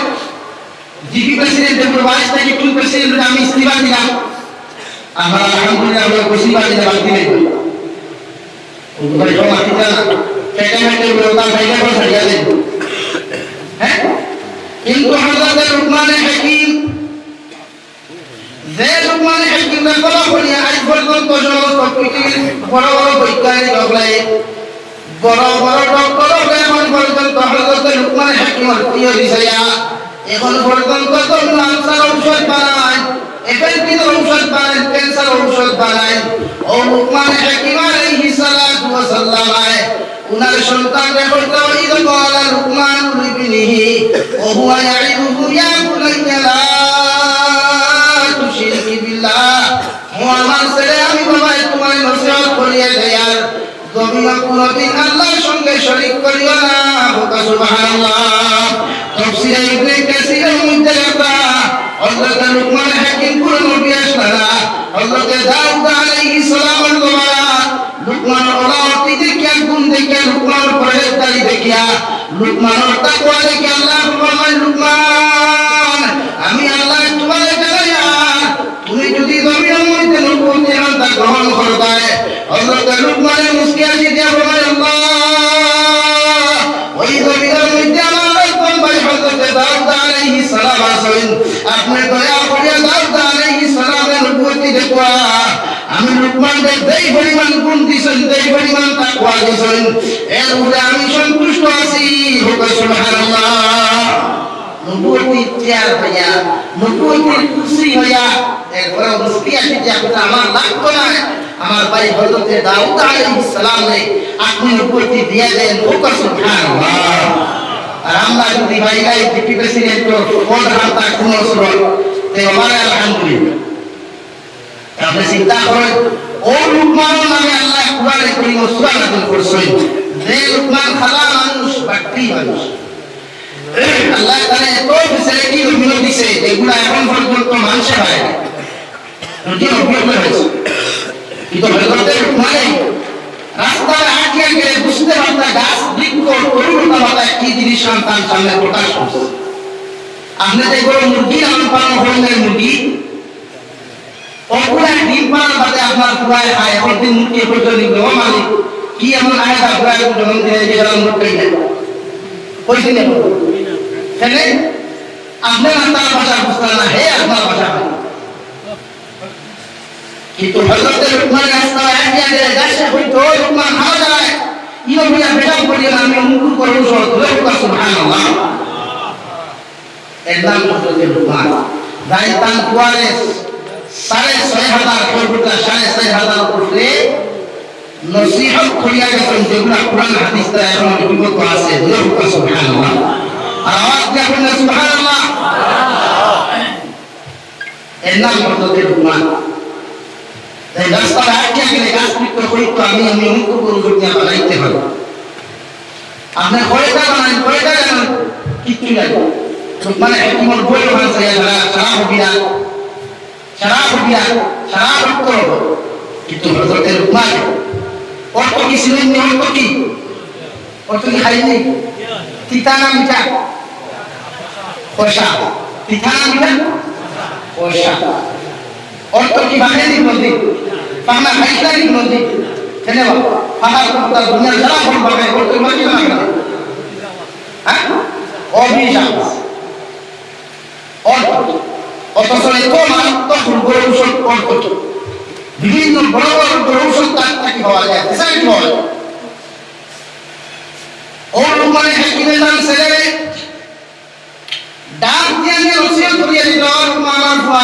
জিপি প্রেসিডেন্ট, এগুলো বাইশ তারিখ কোন প্রেসিডেন্ট আমি ইস্তিফা দিলাম, আমরা আলহামদুলিল্লাহ আমরা খুশি বাড়ি বাদ দিলে। ও ভাই, সব মাটি জানা, পেটে পেটে বলে ওটা ভাইরা করে ছাড়িয়ে দেন। হ্যাঁ? কিন্তু হযরত লুকমানে হাকিম, যে লুকমানে হাকিম রে ফলো করিয়া আজ পর্যন্ত সমস্ত পৃথিবীর বড় বড় বৈজ্ঞানিক হকলে, বড় বড় ডক্টর হকলে এখন পর্যন্ত হযরত লুকমানে হাকিমর প্রিয় বিষয়া এখন পর্যন্ত তো ক্যান্সার ঔষধ বানায়, অ্যাপেন্ডিক্সের ঔষধ বানায়, ক্যান্সার ঔষধ বানায়। ও লুকমানে হাকিম আলাইহিস সালাতু ওয়াস সালাম আয়, উনার সন্তানরে কইতো, "ইয ক্বালা লুকমানু লিবনিহি ওয়া হুয়া ইয়াইযুহু, ইয়া বুনাইয়া লা তুশরিক বিল্লাহ।" ও আমার ছেলে, আমি বাবায় তোমারে নসিহত করিয়া যাইয়ার, জমিনো কোনোদিন আল্লাহর সঙ্গে শরিক করিও না। বলতা সুবহানাল্লাহ। তাফসীরে ইবনে কাসীরের মধ্যে লেখা, হযরত লুকমান হাকিম কুনু নবী আসলা না। হযরত দাউদ আলাইহিস সালামের জমানাত লুকমানর ওলাওয়াতি দেখিয়া, গুণ দেখিয়া, লুকমানর পরহেজগারি দেখিয়া, লুকমানর তাকওয়া দেখিয়া আল্লাহ ফরমাইন, "লুকমান, আমি আল্লাহ তোমারে জানাইয়ার, তুমি যদি জমিনর মধ্যে নবুয়তি এখানটা গ্রহণ করতায়।" হযরত লুকমানে মুস্কি হাসি দিয়া বলেন, "আল্লাহ, ওই জমিনর মধ্যে আমার একজন ভাই হযরত দাউদ আলাইহিস সালাম আছেন, আপনি দয়া করিয়া দাউদ আলাইহিস সালামরে নবুয়তি দেওয়া।" আমি লুকমানরে যেই পরিমাণ গুণ দিছেন, যেই পরিমাণ তাকওয়া দিছেন, এর উপরে আমি সন্তুষ্ট আছি। বলতা সুবহানাল্লাহ। নবুয়তির চেয়ার হইয়া, নবুয়তির কুরসি হইয়া, এরপরে মুস্কি হাসি দিয়া বলে, "আমার লাগতো না, আমার ভাই হযরতে দাউদ আলাইহিস সালামরে আপনি নবুয়তি দিয়া দেন।" বলতা সুবহানাল্লাহ। আর আমরা যদি ভাই ভাই ডিপি প্রেসিডেন্টর পদ হারতা কোনো সুরত, তে আমারে আলহামদুলিল্লাহ। আপনি চিন্তা করেন, ও লুকমানর নামে আল্লাহ কুরআনে করিম সূরা নাযিল করছেন, যে লুকমান কালা মানুষ, বাট্টি মানুষ। আল্লাহ তাআলা এত facility জমিনো দিছে, যেগুলা এখন পর্যন্ত মানুষে পায় না। যদি অভিযোগ হয়েছে, কিন্তু হযরতে লুকমানে রাস্তায় হাঁটিয়া গেলে বুঝতে পারতা গাছ, বৃক্ষ, তরুলতা পাতা কি জিনিস সন্তান সামনে প্রকাশ করছে। আপনি যে গরু মুরগি লালন পালন করেন, মুরগি অগুলা ডিম পাড়ার বাদে আপনার পুরায় খায়, একদিন মুরগি পর্যন্ত নিল, "ও মালিক, কি এমন আয়াত আপনার জন্ম দিলে যে সারা মুখ খাই না?" কইছে না? তাহলে আপনি না তার ভাষা বুঝতে না, হে আপনার ভাষা বুঝতে। কিন্তু হযরতে লুকমান রাস্তায় আগে আগে গাছে হইতো, "ও লুকমান, খাওয়া যায়।" ইনো বলিয়া বেজাম করিয়া আমি মুকুর করে উঠো, ধরে উঠা, সুবহানাল্লাহ। এর নাম হযরতে লুকমান। যাই তান পুয়ারে সাড়ে ছয় হাজার, সর্বদা সাড়ে ছয় হাজার উপরে নসিহত করিয়া গেছেন, যেগুলা কোরআন হাদিস দ্বারা এখন লিপিবদ্ধ আছে। জোরে বলুন সুবহানাল্লাহ। আর আওয়াজ দিয়া বলুন সুবহানাল্লাহ। এর নাম হযরতে লুকমান। তাই রাস্তায় আটকে গেলে গাছ বিক্রি করি তো আমি, আমি অমুক গরু দুনিয়া বানাইতে হবে। আপনি কয়টা বানান, কয়টা জানেন? কিচ্ছু নাই। লুকমানে হাকিমর বই ওখানে চাইয়া সারা, সারা হবিরা, সারা হবিরা, সারা ভক্ত হব। কিন্তু হযরতে লুকমান অর্থ কি ছিলেন? অর্থ কি? অর্থ কি খাইনি? তিতা না মিঠা? পয়সা। তিতা না মিঠা? পয়সা। অর্থ কি বাহে নি নদী? পানা খাইতা নি নদী? কেন? পাহাড় তো তার দুনিয়ার সারা ফল বাহে, অর্থ মাটি না খায়। হ্যাঁ? অভিশাপ। অর্থ। অথচ এত মারাত্মক রোগর ঔষধ অর্থ কি? বিভিন্ন বড় বড় রোগর ঔষধ তার থাকি পাওয়া যায়, রিসার্চ হয়। ও লুকমানে হাকিমে তান ছেলেরে ডাক দিয়া নিয়া নসিহত করিয়া দিল, "ও লুকমান, আমার পুয়া,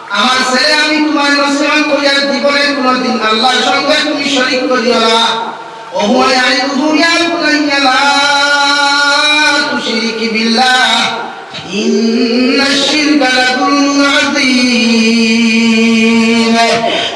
আমার ছেলে, আমি তোমার নসিহত করিয়া জীবনে কোনোদিন আল্লাহর সঙ্গে তুমি শরিক করিও না।" وهو يعظه يا بني لا تشرك بالله إن الشرك لظلم عظيم।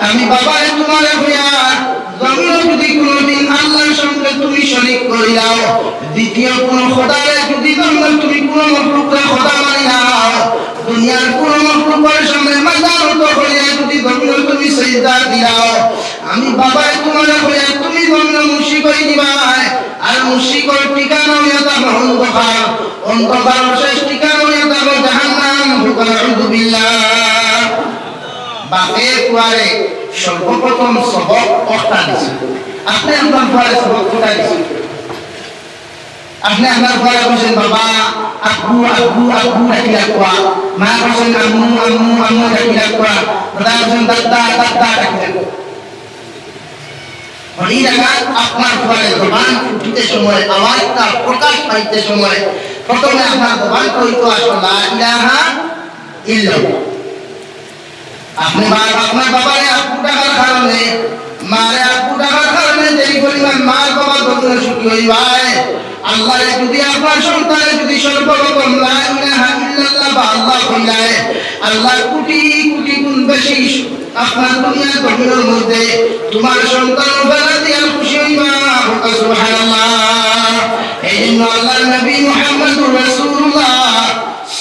আমি বাবায় তুমারে কইয়ার, জমিনো যুদি কুনুদিন আল্লার সঙ্গে তুমি শরিক করিলাও, দ্বিতীয় কুনু খোদারে যুদি জমিনো তুমি কুনু মখলুকরে খোদা মানিলাও, দুনিয়ার কুনু মখলুকর সামনে মাথা নত করিয়া যুদি জমিনো তুমি সেজদা দিলাও, আমি বাবায় তুমারে কইয়ার তুমি জমিনো মুশরিক অইযিবায়। আর মুশরিকর ঠিকানা অইয়া থাকবো অন্ধকার, অন্ধকারর শেষ ঠিকানা অইয়া থাকবো জাহান্নাম। নাউযুবিল্লাহ। বাপে পুয়ারে সর্বপ্রথম সবক অখটা দিছে। আপনে আপনার পুয়ারে সবক কটা দিছে? আপনে আপনার পুয়ারে কইছইন, "বাবা, আব্বু, আব্বু, আব্বু ডাকি ডাকুয়া।" মায় কইছইন, "আম্মু, আম্মু, আম্মু ডাকি ডাকুয়া।" দাদায় কইছইন, "দাদা, দাদা ডাকি ডাকুয়া।" অউ জাগাত আপনার পুয়ারে জবান ফুটিতে সময়, আওয়াজটা প্রকাশ পাইতে সময়, প্রথমে আপনার জবান অইতো আসলো লা ইলাহা ইল্লাল্লাহ। আপনে বা-, আপনার বাবারে আব্বু ডাকার কারণে, মারে আব্বু ডাকার কারণে যেই পরিমাণ মার বাবা দুনিয়ার সুখী অইবায়, আল্লারে যুদি আপনার সন্তানে যুদি সর্বপ্রথম লা ইলাহা ইল্লাল্লাহ বা আল্লাহ কইলায়, আল্লাহ কুটি কুটি গুণ বেশি আপনার দুনিয়ার জমিনর মধ্যে তুমার সন্তান ফেলা দিয়া খুশি অইবা। সুবহানাল্লাহ। এই জন্য আল্লার নবী মুহাম্মদুর রাসূলুল্লাহ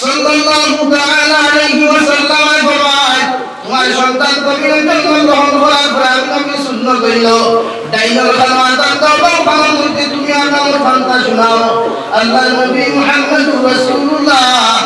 সাল্লাল্লাহু তাআলা আলাইহি ওয়াসাল্লামে ফরমায়, তুমার সন্তান জমিনো জন্মগ্রহণ করার পরে আমি নবীর সুন্নত অইলো, ডাইনর কানো আজান দাও, বাম কানর মধ্যে তুমি আজানর বার্তা শুনাও। আল্লার নবী মুহাম্মদুর রাসূলুল্লাহ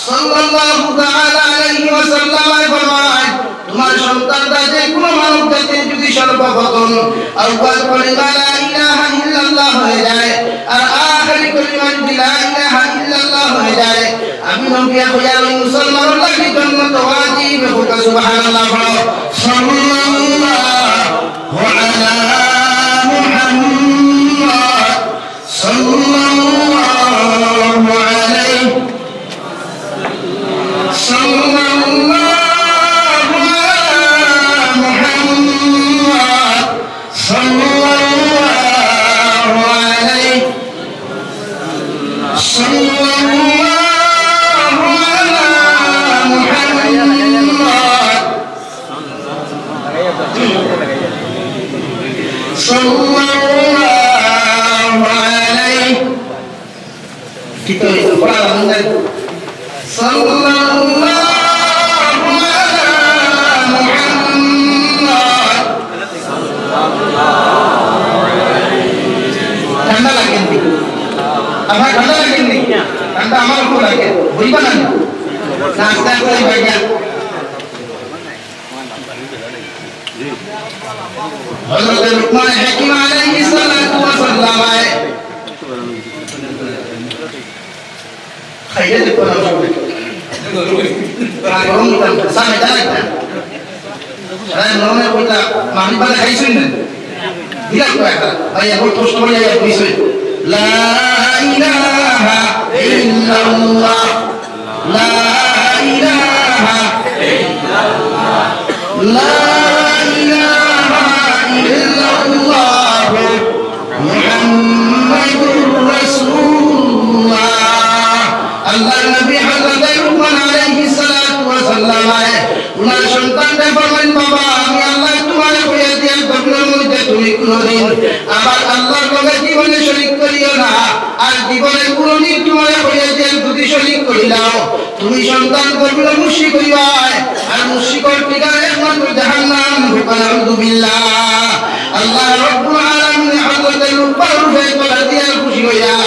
সাল্লাল্লাহু তাআলা আলাইহি ওয়াসাল্লামে ফরমায়, তুমার সন্তানটা যে কুনু মানব জাতির যুদি সর্বপ্রথম আউয়াল কলিমা লা ইলাহা ইল্লাল্লাহ অইযায়, আর আখেরি কলিমা যুদি লা ইলাহা ইল্লাল্লাহ অইযায়, আমি নবীয়ে কইয়ার ওই মুসলমানর লাগি জন্নত ওয়াজিব। সুবহানাল্লাহ পড়ো। সাল্লাল্লাহু আলা মুহাম্মদ, সাল্লাল্লাহু আলাইহি সাল্লাল্লাহু আলা মুহাম্মদ, সাল্লাল্লাহু আলাইহি, সাল্লাল্লাহু আলা মুহাম্মদ, সাল্লাল্লাহু আলাইহি। কিতা অইলো? পড়া লাগবো না? সাল্লাল্লাহু আলা মুহাম্মদ। ঠান্ডা লাগেনি? আপনার ঠান্ডা লাগেনি? ঠান্ডা আমার উপর লাগে। বলবা না? না, আস্তে আস্তে অইবা গিয়া। হযরত লুকমান হাকিম আলাইহিস সালাতু ওয়াস সালাম আয় খাইলে যে কোন সময় গরম দিতাম, সামনে দাঁড়াইতাম। সারা নরমে কইতা, "মাগরিব বাদে খাইছইন না?" দিলা তো একটা, ভাই, এখন কষ্ট করে যাই, বুঝছইন? লা ইলাহা ইল্লাল্লাহ। لا إله إلا الله. لا إله إلا الله. محمد رسول الله. আল্লার নবী হযরত লুকমান আলাইহিস সালাতু ওয়াস সালাম আয় উনার সন্তানরে ফরমাইন, "বাবা, আমি আল্লায় তুমারে কইয়া দিয়ার জমিনর মধ্যে তুমি কুনুদিন আমার আল্লার লগে জীবনে শরিক করিও না।" আর জীবনে কুনুদিন তুমারে কইয়া দিয়ার যুদি শরিক করিলাও, তুমি সন্তান জমিনো মুশরিক অইবায়, আর মুশরিকর ঠিকানা একমাত্র জাহান্নাম। নাউযুবিল্লাহ। আল্লাহ রাব্বুল আলামিন হযরত লুকমানর উপরে কলা দিয়া খুশি অইয়া,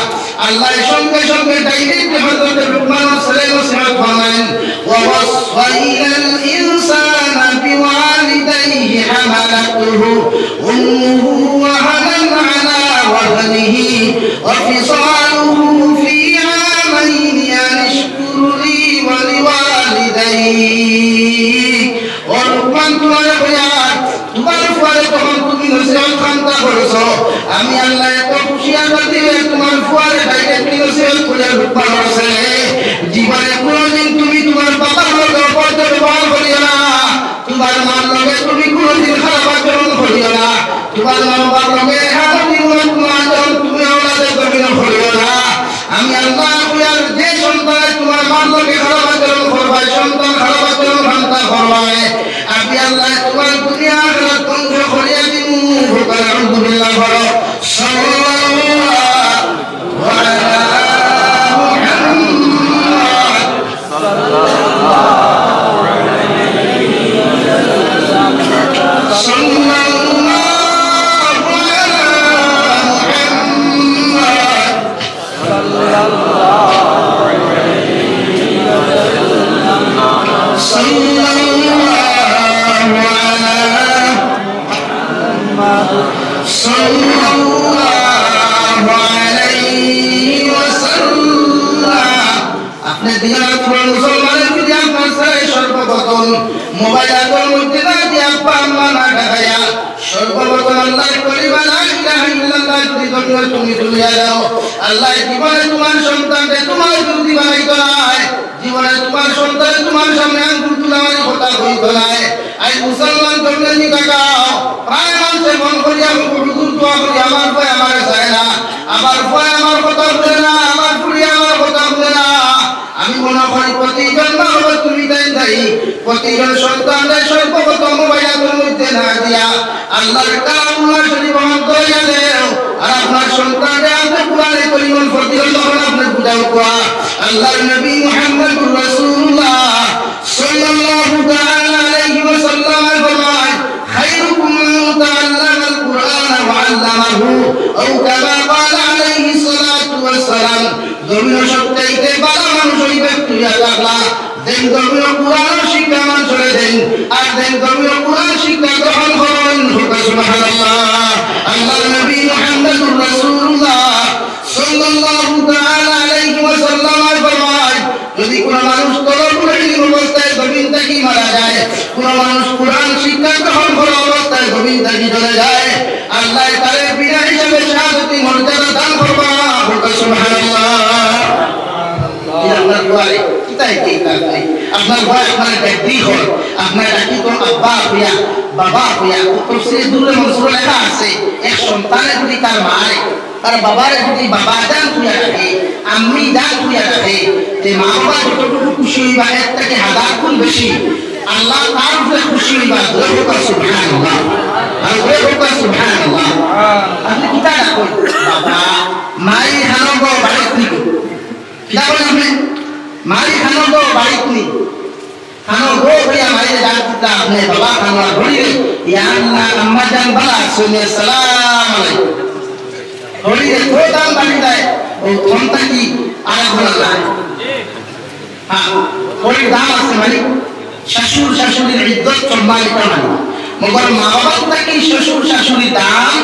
আল্লায় সঙ্গে সঙ্গে direct হযরত লুকমানর ছেলেরে নসিহত ফরমাইন, ووصينا الإنسان بوالديه حملته أمه وهنا على وهنه وفصاله في عامين أن اشكر لي ولوالديك. ও লুকমান, তুমারে কইয়ার, তুমার ফুয়ারে তখন তুমি নসিহত খান্তা করছো, আমি আল্লায় এত খুশি অইয়া দিলে তুমার ফুয়ারে direct নসিহত করিয়া লুকমান করছে। জীবনে কুনুদিন তুমি তুমার বাবার লগে অভদ্র ব্যবহার করিও না। তুমার মার লগে তুমি কুনুদিন খারাপ আচরণ করিও না। তুমার মা বাবার লগে এমন জীবনে তুমার আচরণ তুমি আওলাদে জমিনো করিও না। আমি আল্লায় কইয়ার যে সন্তানে তুমার মার লগে খারাপ আচরণ করবায়, সন্তান খারাপ আচরণ খান্তা করবায়, আর আমি আল্লাহ তোমার দুনিয়া আখিরাত ধ্বংস করিয়া দিমু। বলুন আলহামদুলিল্লাহ, বলো। সাল্লাল্লাহু আলা মুহাম্মদ। সাল্লাল্লাহু আলা মুহাম্মদ। সাল্লাল্লাহু আলা মুহাম্মদ। সাল্লাল্লাহু আলাইহি ওয়াসাল্লাম। আপনে দিন রাত পড়া মুসলমানের প্রতি আপনার ছেলে সর্বপ্রথম মোবাইল হাতর মধ্যে না দিয়া আব্বা আম্মা না ডাকাইয়া সর্বপ্রথম আল্লাহর কলিমা লা ইলাহা ইল্লাল্লাহ যদি জমিনে তুমি তুলিয়া দাও, আল্লাহ জীবনে তোমার সন্তানরে তোমার বিরোধী বানাইতো নায়, জীবনে তোমার সন্তানে তোমার সামনে আঙ্গুল তুলার কথা কইতো নায়। আই মুসলমান জমিনে নি থাকাও, প্রায় মানুষে মন করিয়া হুজুর দোয়া করি, আমার ভাই আমারে চায় না, আমার ভাই আমার কথা বুঝে না, আমার ফুড়ি আমার কথা বুঝে না। আমি মনে করি প্রতিজন মা বাবা তুমি তাই তাই, প্রতিজন সন্তানরে সর্বপ্রথম মোবাইল হাতর মধ্যে না দিয়া আল্লাহর কালামুল্লাহ শরীফ অন করিয়া দেও। আর আপনার সন্তানরে আপনে কোরআনে করিমর প্রতিজন যখন আপনে বুঝাও কোয়া, আল্লাহর নবী মুহাম্মদুর রাসূলুল্লাহ সাল্লাল্লাহু তাআলা আলাইহি ওয়াসাল্লাম ফরমায়, খায়রুকুম মান তাআল্লামাল কুরআনা ওয়া আল্লামাহু, আও কামা ক্বালা আলাইহিস সালাতু ওয়াস সালাম। জমিনো সবচাইতে ভালা মানুষ ওই ব্যক্তি আল্লাহ, যেইন জমিনো কুরআন শিক্ষা মানুষরে দেইন, আর যেইন জমিনো কুরআন শিক্ষা গ্রহণ করইন। সুবহানাল্লাহ। আল্লাহর নবী মুহাম্মদুর রাসূলুল্লাহ সাল্লাল্লাহু তাআলা আলাইহি ওয়াসাল্লাম ফরমায়, যদি কোনো মানুষ তলবুল ইলম অবস্থায় জমিন থাকি মারা যায়, কোনো মানুষ কোরআন শিক্ষা গ্রহণ করা অবস্থায় জমিন থাকি চলে যায়, আল্লাহ তারে বিনা হিসাবে শাহাদতি মর্যাদা দান করবা। বলতে সুবহানাল্লাহ। এই আপনার দোয়ারে, কিতাই কি তার নেই? আপনার দোয়া আপনার ব্যক্তি হয়, আপনার ডাকি তো আব্বা হইয়া, বাবা হইয়া, তো সে দূরে মনসুর লেখা আছে, এক সন্তানে যদি তার মারে তার বাবারে যদি বাবা জান তুইয়া রাখে, আম্মি জান তুইয়া রাখে, তে মা বাবা যতটুকু খুশি হইবা, এর থেকে হাজার গুণ বেশি আল্লাহ তার উপরে খুশি হইবা। জোরে হোক সুবহানাল্লাহ। আর জোরে হোক সুবহানাল্লাহ। আপনে কিতা ডাকইন? বাবা, মাই খানো গো বাড়িত নি। কিতা বলেন আপনে? মাই খানো গো বাড়িত নি। খানো গো কইয়া মাইরে ডাক দিতা আপনে, বাবা খানো আর বলি রে, ইয়া আল্লাহ, আম্মা জান বালা আছইন নি, সালাম আলাইকুম। বলি রে, তো দাম বাড়ি যায়, ও ফোন থাকি আর এখন আল্লাহ। হ্যাঁ, বলি দাম আছে মানে, শ্বশুর শাশুড়ির ইজ্জত সম্মান ইটা মানে। মগর মা বাবার থাকি শ্বশুর শাশুড়ির দাম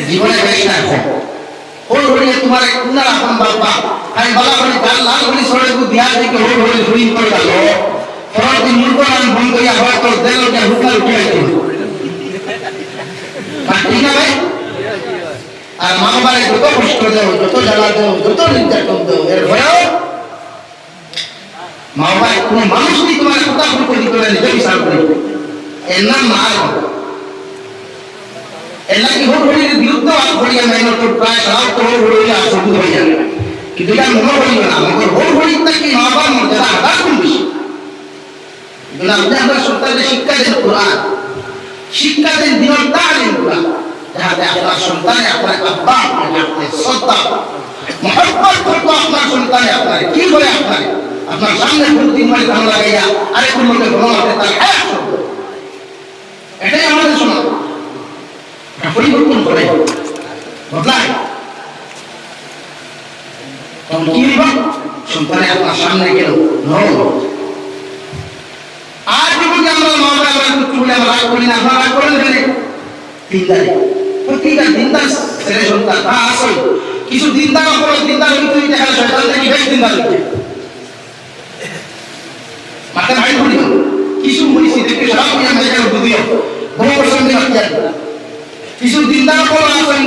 জীবনে বেশি রাখো। হই হইয়ে তোমার এক কুনার আপন বাবা, আমি বালা করি তার লাল হলি সরে গু দিয়া দিকে হই হই হই করে গেল। পরের দিন মুরগো রান বন্ধ করিয়া হয় তো দেল ওকে হুকার উঠে আইতো। আর ঠিক না ভাই? আর মা বাবারে যত কষ্ট দেও, যত জ্বালা দেও, যত নির্যাতন দেও, এর ভয়েও মা বাবা কোনো মানুষ নেই তোমার কথা ভুল করে দিতে পারে, নিজে বিচার করে। এর নাম মা বাবা। এর নাকি হোক হরির বিরুদ্ধে আর করিয়া নাই, তো প্রায় সারা তো হোক হরির আর সবুজ হয়ে যাবে। কিন্তু এটা মনে করিও না, আমাদের হোক হরির নাকি মা বাবার মর্যাদা আবার কম বেশি। এই জন্য আপনি আপনার সন্তানকে শিক্ষা দেন কোরআন, শিক্ষা দেন দিনের তালিম কোরআন, যাহাতে আপনার সন্তানে আপনার আব্বা আপনাকে আপনি শ্রদ্ধা, মহব্বত করতো আপনার সন্তানে আপনার কি করে আপনার, আপনার সামনে কোন দিন মানে ধান লাগাইয়া আরেক লোকে বড় হবে তার এক শব্দ। এটাই আমাদের সমাজ। এটা পরিবর্তন করে, বদলায়। তখন কি হইব? সন্তানে আপনার সামনে গেল নরম। আর যদি আমরা মা বাবা আমরা একটু চুলে আমরা রাগ করি না, আপনারা রাগ করেন কেন? দিনদারি। প্রতিটা দিনদার ছেলে সন্তান, হ্যাঁ, আসল। কিছু দিনদার অপরাধ দিনদার হইতে হইতে এখানে শয়তান থেকে বেশ দিনদার হইতে। মাথা ভাই করি। কিছু মনীষী দেখে সারা দুনিয়া মেয়েকে বুঝিও। বহু বছর ধরে বাকি আছে। কিছু দিনদার অপরাধ আছেন,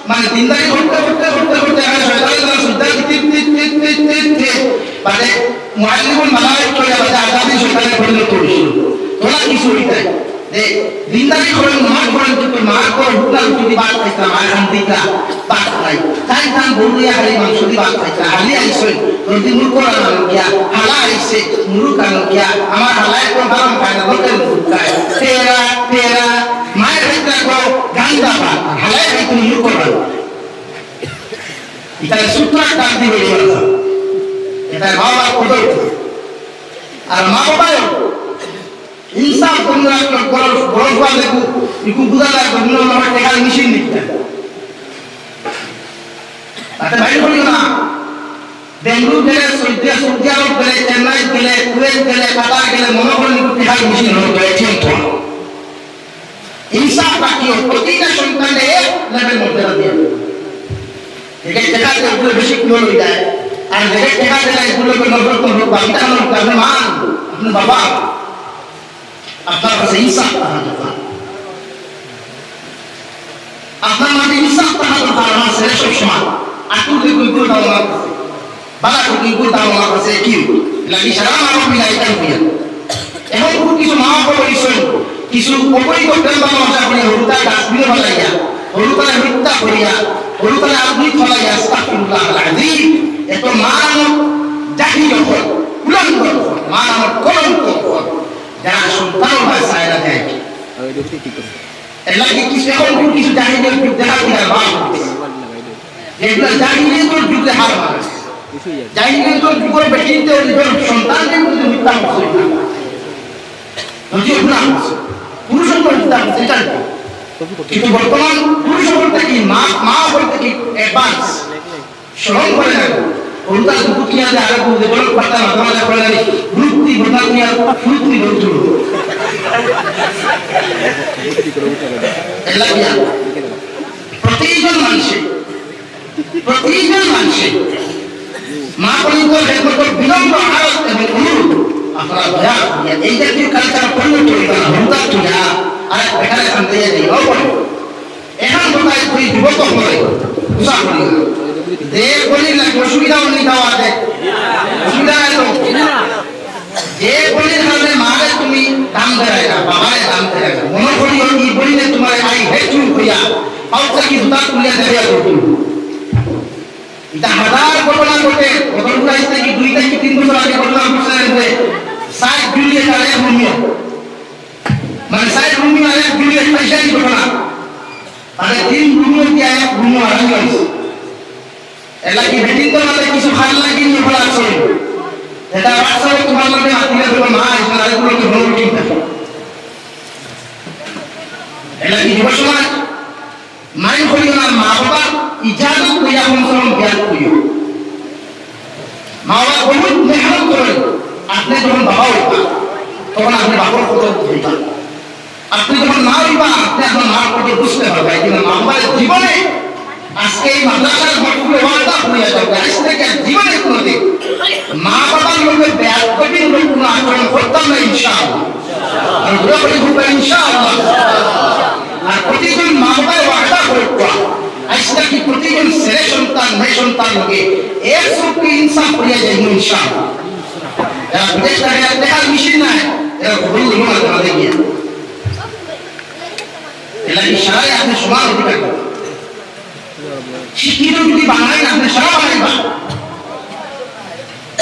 মানে দিনদারি করতে করতে করতে করতে এখানে শয়তানের দ্বারা সুদ্ধা টিপ টিপ টিপ টিপ টিপ টিপ। মানে মুআল্লিমুল মালায়েক করে বাদে আজাদি শয়তানে পরিণত হইছিল। তোরা কিছু হইতে। যে দিনদারি করেন, নামাজ পড়েন, কিন্তু মার পর হুকনা রুটি দি ভাত খাইতাম, আর খান দিতা ভাত নাই। তাই তান বউরিয়া খালি মাংস দি ভাত খাইতা। হালি আইসই, যদি মুরগ আনো গিয়া, হালা আইসে, মুরগ আনো গিয়া, আমার হালায় তো গরম খায় না, লোকের তেরা, তেরা, মায়ের ভিতরে গো গান্দা পান, আর হালাই ভিতরে মুখ পান। ইতারে সুতরা ডাক দিবে এই কথা। ইতারে বাবা কদর। আর মা বাবাও ইনসাফ তোমরা একটা বড়, বড় হওয়া লেবু, ইকু বুঝা যায়, তোমরা আমার টেকার মেশিন নিতে। তাতে ভাই বলিও না, বেঙ্গালুরু গেলে, সৌদি, সৌদি আরব গেলে, চেন্নাই গেলে, কুয়েত গেলে, কাতার গেলে, মনে করেন একটু টেকার মেশিন হলো, এটিএম তো। ইনসাফ রাখিও, প্রতিটা সন্তানকে এক লেভেল মর্যাদা দিও। যেগু টেকা দেয়, ওগুলো বেশি কুলো লই যায়। আর যেগু টেকা দেয় না, এগুলোকে নজর তো হোক, বাকিটা হলো আপনার মা, আপনার বাবা। আপনার কাছে ইনসাফ থাকা দরকার। আপনার মাঝে ইনসাফ থাকা দরকার। আমার ছেলে সব সময় আতুর দিয়ে দুই গুণ দাম আমার কাছে, বালা করে দুই গুণ দাম আমার কাছে, কি লাগি সারা আমার মিলাই তার হইয়া। এখন খুব কিছু মা বাবা বলেছেন, কিছু অবৈধ প্রেম ভালোবাসা করে হরুতা ডাস্টবিনে ফেলাইয়া, হরুতারে হত্যা করিয়া, হরুতারে আগুন ফেলাইয়া, আস্তাগফিরুল্লাহ আল আযীম। এত মারানো জাহিল অকল, কুলাঙ্গার অকল, মারানো কলঙ্ক অকল। যারা সন্তান বাঁচায় না দেয়। এর লাগি কিছু, এখন কিছু জাহিলের যুগ দেখা যায়, বাপ। যেগুলা জাহিলের যুগে হার মানে। জাহিলের যুগের বেটিতে নিজের সন্তানকে কিন্তু হত্যা করছে। যদিও গুণা করছে। পুরুষের উপর হত্যা করছে, এটা না। কিন্তু বর্তমান পুরুষ বলতে কি, মা, মা বলতে কি, অ্যাডভান্স। শরম করে না। ওটা দুটো কিনা যায়, আর কোনো ডেভেলপ করতে না, তোমার যা করে জানি, গ্রুপ টি, বদনাম নিয়ে আর গ্রুপ টি বলতে হবে। এলা কিয়া? প্রতিজন মানুষে, প্রতিজন মানুষে মা বোনদের খেদমতে বিনম্র আরজ এবং অনুরোধ, আপনারা দয়া করিয়া এই জাতীয় কালচার পরিণত হইবা না, হুন্দার তুই যা, আর এক বেকারে শান্তি দিয়ে দিও, বলে। এখন কোথায় তুই যুবক হয়ে, উষা করি। যে বলি না, অসুবিধা উনি দেওয়া আছে, অসুবিধা নাই তো। যে বলির কারণে মারে তুমি দাম দেয় না, বাবারে দাম দেয় না। মনে করি ওই বলিলে তোমার আই হেচু হইয়া, পাউতা কি জুতা তুলিয়া দেবে আর তুমি। এটা হাজার ঘটনা ঘটে, ঘটনা ঘটাইছে কি দুই থেকে তিন বছর আগে ঘটনা ঘটছে যে সাইড জুলিয়ে তার এক রুমিও। মানে সাইড রুমিও আর এক জুলিয়ে পয়সাই ঘটনা। মানে তিন রুমিও কি এক রুমিও আড়াই হয়েছে। এর লাগি বেটিন তো মানে কিছু খান লাগি নিয়ে বলা আছে। এটা রাস্তায় তোমার মধ্যে আত্মীয় দেবো মা, এসে আরেকগুলোকে বলো ঠিক আছে। এর লাগি যুব সমাজ, মাইন্ড করিও না, মা বাবা ইজাজত লইয়া কম সে কম বিয়াত করিও। মা বাবা বহুত মেহনত করেন। আপনি যখন বাবা হইবা, তখন আপনি বাবার কথা হইবা। আপনি যখন মা হইবা, আপনি আপনার মার কথা বুঝতে পারবা। এই জন্য মা বাবার জীবনে আজকে এই মাদ্রাসার মকবুলে ওয়াদা হইয়া যাবে। আজ থেকে আর জীবনে কোনোদিন মা বাবার লোকে বেয়াদবির লোক কোনো আচরণ করতাম না, ইনশাআল্লাহ। আর ওরা বলি, "ইনশাআল্লাহ।" আর প্রতিদিন মা বাবার ওয়াদা করবা, আজ থেকে প্রতিদিন ছেলে সন্তান, মেয়ে সন্তান লোকে এক চোখে ইনসাফ করিয়া যাইব, ইনশাআল্লাহ। এরা বিদেশ থাকে, এরা দেখার মেশিন নাই, এরা ভুল হলো না, তারা দেখিয়ে। এরা ইশারায় আপনি সমান অধিকার পাবেন। শিক্ষিত যদি বানাই, আপনি সারা বানাইবা।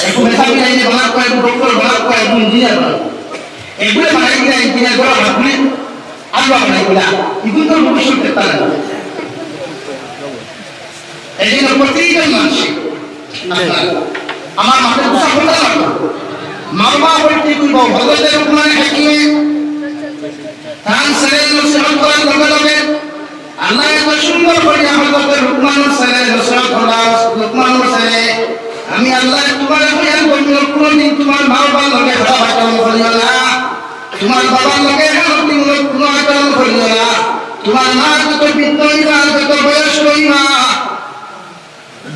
এখন মেধাবী লাইনে বানার কয়, এখন ডক্টর বানার কয়, এখন ইঞ্জিনিয়ার বানার। এগুলো বানাই কিনা ইঞ্জিনিয়ার করা, আপনি আল্লাহ বানাই কিনা, এগুলো তো ভবিষ্যৎ দেখতে লাগে। এই জন্য প্রতিজন মানুষে আপনার, আমার মাথায় গুছা কথা লাগবে। মা বাবা বলতে কি বলবো? হযরতে লুকমান হাকিমে তার ছেলের নসিহত করার লগে লগে আল্লাহ এত সুন্দর করে হযরতে লুকমানের ছেলে নসিহত করা, লুকমানের ছেলে, আমি আল্লাহ তোমার বয়ান করবো, কোনোদিন তোমার মা বাবার লগে খারাপ আচরণ করিও না। তোমার বাবার লগে এমনতিমূলক কোনো আচরণ করিও না। তোমার মা যত বৃদ্ধ হইবা, যত বয়স্ক হইবা,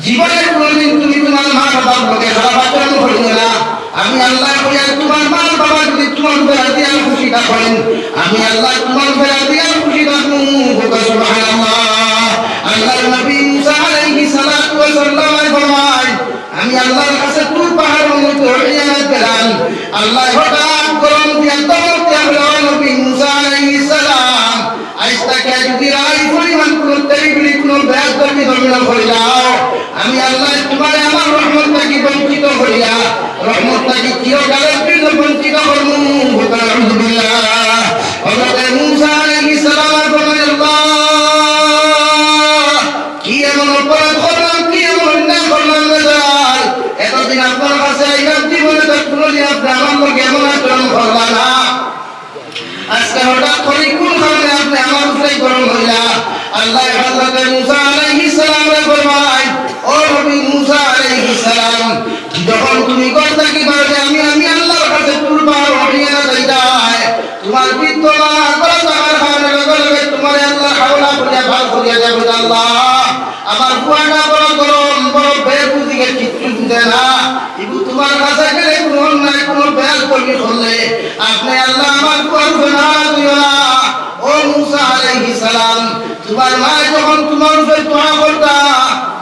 জীবনে কোনোদিন তুমি তোমার মা বাবার লগে খারাপ আচরণ করিও না। আমি আল্লাহ কইয়ার তোমার মা বাবা যদি তোমার উপরে রাজি আর খুশি থাকেন, আমি আল্লাহ তোমার উপরে রাজি আর খুশি থাকবো। বলো সুবহানাল্লাহ। আল্লাহর নবী মুসা আলাইহিস সালাতু ওয়াস সালাম ফরমায়, আমি আল্লাহর কাছে তুর পাহাড়র মধ্যে হরিয়া গেলাম। আল্লাহ হঠাৎ গরম দিয়া দমক দিয়া বলল, "নবী মুসা আলাইহিস সালাম, আজ থেকে যদি রাই পরিমাণ কোনো তেরিবিলি, কোনো বেয়াদবি জমিন করি যাও, আমি আল্লাহ তোমারে আমার রহমত থাকি বঞ্চিত করিয়া, রহমত থাকি চিরকালের জন্য বঞ্চিত করমু।" বলো আলহামদুলিল্লাহ। আপনে আমার লগে এমন আচরণ করলা না। আজকে হঠাৎ করি কোন কারণে আপনে আমার উপরে গরম অইলা?" আল্লায় হযরতে মুসা আলাইহিস সালামরে ফরমাইন, "ও নবী মুসা আলাইহিস সালাম, যখন তুমি ঘর থাকি বাইরে আমি, আমি আল্লার কাছে তুলবা, ওহিয়ে না যাইতায়, তুমার পিতৃ মা ঘরো থাকার কারণে লগে লগে তুমারে আল্লায় হাওলা করিয়া বার করিয়া দিবো, আল্লাহ, আমার পুয়াটা বড় গরম, বড় বেবুঝি, কিচ্ছু বুঝে না।" ইগু তুমার কাছে গেলে কুনু অন্যায়, কুনু বেয়াদবি করলে, আপনে আল্লাহ আমার উপর নারাজ অইও না। ও মুসা আলাইহিস সালাম, তুমার মায় যখন তুমার উপরে দোয়া করতা,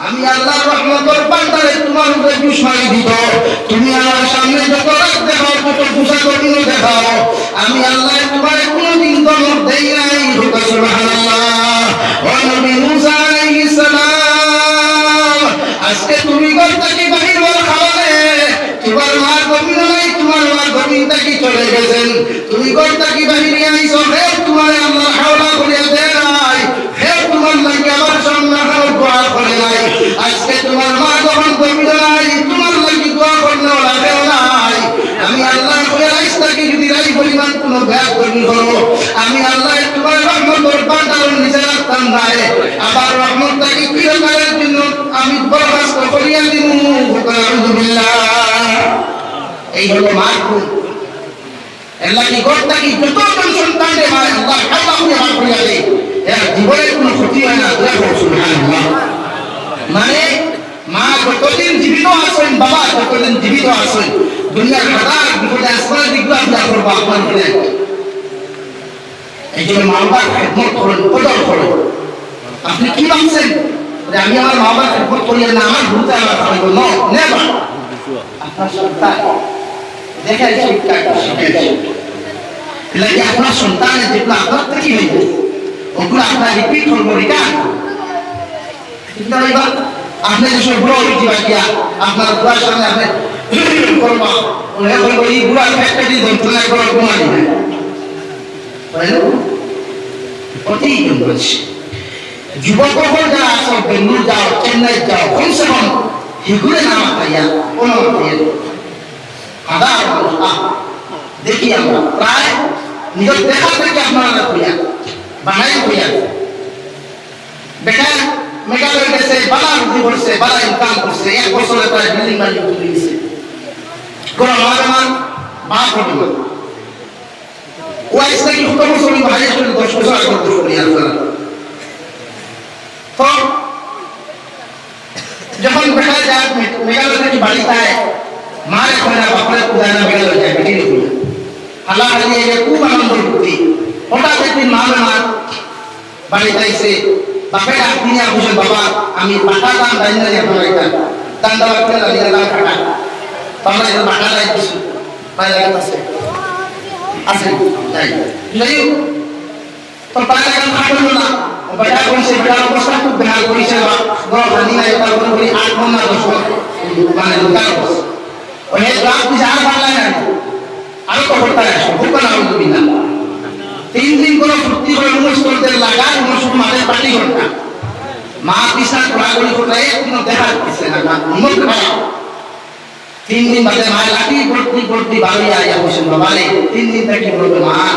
আমি আল্লার রহমতর ভান্ডারে তুমার উপরে জুস মারি দিতো। তুমি আমার সামনে যত রাগ দেখাও, যত গুসা কঠিন দেখাও, আমি আল্লায় তুমারে কুনুদিন ধমক দেই নাই। হোক সুবহানাল্লাহ। ও নবী মুসা আলাইহিস সালাম, আজকে তুমি ঘর থাকি বাহির অওয়ার কারণে তুমার মা জমিনো নাই, তুমার মা জমিন থাকি চলে গেছইন। তুমি ঘর থাকি বাহির অইয়া আইছো, হে তুমারে আল্লায় হাওলা করিয়া দেয় নাই, হে তুমার লাগি আমার সামনে হাও দোয়া করে নাই। আজকে তুমার মা যখন জমিনো নাই, তুমার লাগি দোয়া করলে ওরা কেউ নাই। আমি আল্লায় কইয়ার আইজ থাকি যদি রাই পরিমাণ কুনু বেয়াদবি করো, আমি আল্লায় তুমার রহমতর ভান্ডারর নিচে রাখতাম নায়। আমার রহমত থাকি চিরকালের জন্য আমি বরখাস্ত করিয়া দিমু। আউযুবিল্লাহ। এই হলো মার গুণ। এর লাগি ঘর থাকি যতজন সন্তানরে মায় আল্লায় হাওলা করিয়া বার করিয়া দেয়, এর জীবনে কুনু ক্ষতি অয় না। জোরে কও সুবহানাল্লাহ। মানে, মা যতদিন জীবিত আছইন, বাবা যতদিন জীবিত আছইন, দুনিয়ার হাজার বিপদে আসমানে দিগুলা দিয়া করবো আপনার উপরে। এই জন্য মা বাবার খেদমত করইন, কদর করইন। আপনে কি ভাবছইন যে আমি আমার মা বাবার খেদমত করি না, আমার ভুলতে আমার খাওয়াইব? No, never। আপনার সন্তান, দেখেন শিক্ষা, শিখেন। এর লাগি আপনার সন্তানে যেগুলো আপনার থাকি অইব, ওগুলো আপনার repeat করবো, return। চিন্তা করবা, আপনে যে সব বুড়া অইযিবা গিয়া, আপনার বুড়ার সামনে আপনে করবা, ওরা বলবো, "এই বুড়ার ফ্যাক্টরি যন্ত্রণায় করে ঘুমাই না।" তাই না? অতি যন্ত্রণা। যুবক অকল যারা আছো, বেঙ্গালুরু যাও, চেন্নাই যাও, কমসে কম হিগুরে না মাতাইয়া, কোনো মাতাইয়া। হাজার মানুষ, আহ, দেখি আমরা প্রায় নিজের দেখা থেকে আপনারা কইয়া, বানাই কইয়া। বেটা মেঘালয় গেছে, বালা রুজি করছে, বালা ইনকাম করছে, এক বছরে প্রায় বিল্ডিং বাড়ি তুলে দিছে। কোনো মা বেমার, বাপ হবে না। ও আইজ থাকি সত্তর বছর অইব, হাইয়েস্ট অইলে দশ বছর আগে দশ করি আর তারা। তো যখন বেটা যায় মে-, মেঘালয় থাকি বাড়িত আয়, মারে কয় না, বাপরে খুঁজায় না, মেঘালয় যায়, বেটি নিয়ে খুঁজায়। হালা হালি এলে খুব আনন্দ ফুর্তি। হঠাৎ একদিন মা বেমার, বাড়িত আইছে, বাপে ডাক দিয়া কইছে, "বাবা, আমি বাটা ধান রাইন্দা দিয়া আপনার এটা ধান দেওয়ার করে রাইন্দা দাও বাটা।" তো আমরা এটা বাটা রাই দিছি, বাইরে আছে, আছে, যাই। যাই হোক, তো বাইরে এখন খাটল না, ও বেটা কইছে, বেটার অবস্থা খুব বেহাল করেছে, বা বড় হানি নাই, তার উপরে বলি আট মন না দশ মন, মানে, দরকার অইছে। ওই এক লাখ দিছে, আর পারলা না। আরো তো করতে আসো, হোক না, আলহামদুলিল্লাহ। তিন দিন করে ফুর্তি করে রুমে চলতে লাগা, রুমে শুধু মাঠে পার্টি করতা। মা পিসা ঘোরাঘুরি করতে এক দিনও দেখা দিচ্ছে না, মা নিমক খাওয়া। তিন দিন বাদে মা লাঠি ভর্তি ভর্তি বাড়ি আইয়া বসেন, "বাবা রে, তিন দিন থাকি বলবে মা,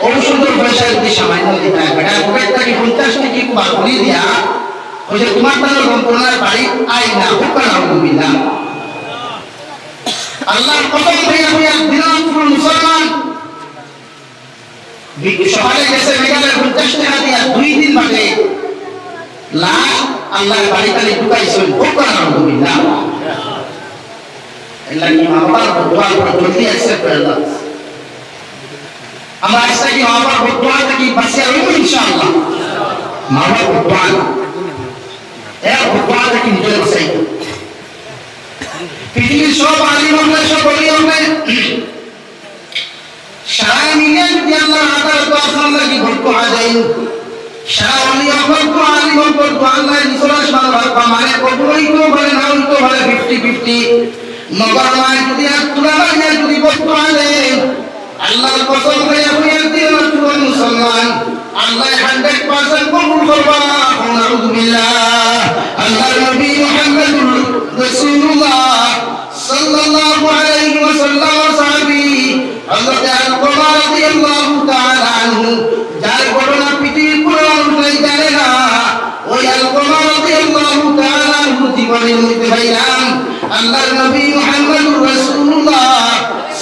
ঔষধর পয়সা যদি সামান্য দিতা, বেটা পকেট থাকি পঞ্চাশ টাকা বার করি দিয়া, কইছে, 'তোমার তাহলে যন্ত্রণার বাড়ি আই না, হোক না, আলহামদুলিল্লাহ।'" আল্লাহর কসম খাইয়া কইয়া দিনাজপুর মুসলমান বি-, সকালে গেছে মেঘালয় পঞ্চাশ টাকা দিয়া, দুই দিন বাদে লাশ আল্লাহর বাড়ি তালি ঢুকাইছেন। হোক না, আলহামদুলিল্লাহ। এর লাগি মা বাবার বদদোয়া বড় জলদি accept করে আল্লাহ। আমরা আইজ থাকি মা বাবার বদদোয়া থাকি বাঁচিয়া রইব ইনশাআল্লাহ। মা বাবার বদদোয়া, এর বদদোয়া থাকি নিজের বাঁচাই। পৃথিবীর সব আলিম অকলে, সব অলি অকলে, সারা মিলিয়া যদি আল্লাহর আদালতো আপনার লাগি বদদোয়া দেইন, সারা অলি অকল, আলিম অকল, আল্লাহ নিচর আসমানর রাখবা, মানে কবুল অইতেও পারে, না অইতেও পারে, fifty fifty। নগর মায় যদি আর তুলা মারিয়া যদি বদদোয়া দেইন, আল্লাহর কসম খাইয়া কইয়া দিলাম, তুই মুসলমান, আল্লাহ hundred percent কবুল করবা। নাউজুবিল্লাহ। আল্লাহর নবী মুহাম্মদুর রাসূলুল্লাহ সাল্লাল্লাহু আলাইহি ওয়াসাল্লাম হযরতে আলকমা রাদিয়াল্লাহু তাআলা আনহু, যার ঘটনা পৃথিবীর কোনো মানুষ নাই জানে না, ওই আলকমা রাদিয়াল্লাহু তাআলা আনহু জীবনে হুনতে পাইলাম, আল্লাহর নবী মুহাম্মদুর রাসূলুল্লাহ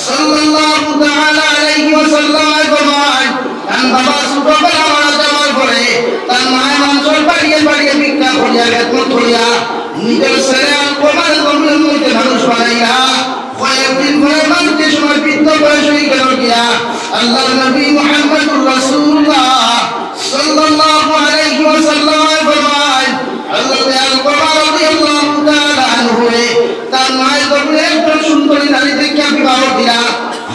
সাল্লাল্লাহু তাআলা আলাইহি ওয়াসাল্লাম ফরমায়, তান বাবা ছোটবেলা মারা যাওয়ার পরে তান মায় মানষর বাড়িয়ে বাড়িয়ে ভিক্ষা করিয়া, খেদমত করিয়া, নিজর ছেলে আলকমারে জমিনর মধ্যে মানুষ বানাইলা। কয়েকদিন পরে মানুষ যে সময় বৃদ্ধ বয়স অই গেল গিয়া, আল্লাহর নবী মুহাম্মদুর রাসূলুল্লাহ সাল্লাল্লাহু আলাইহি ওয়াসাল্লাম ফরমায়, হযরতে আলকমা রাদিয়াল্লাহু তাআলা আনহুরে তান মায় যখন একজন সুন্দরী নারী দেখিয়া বিবাহ দিলা,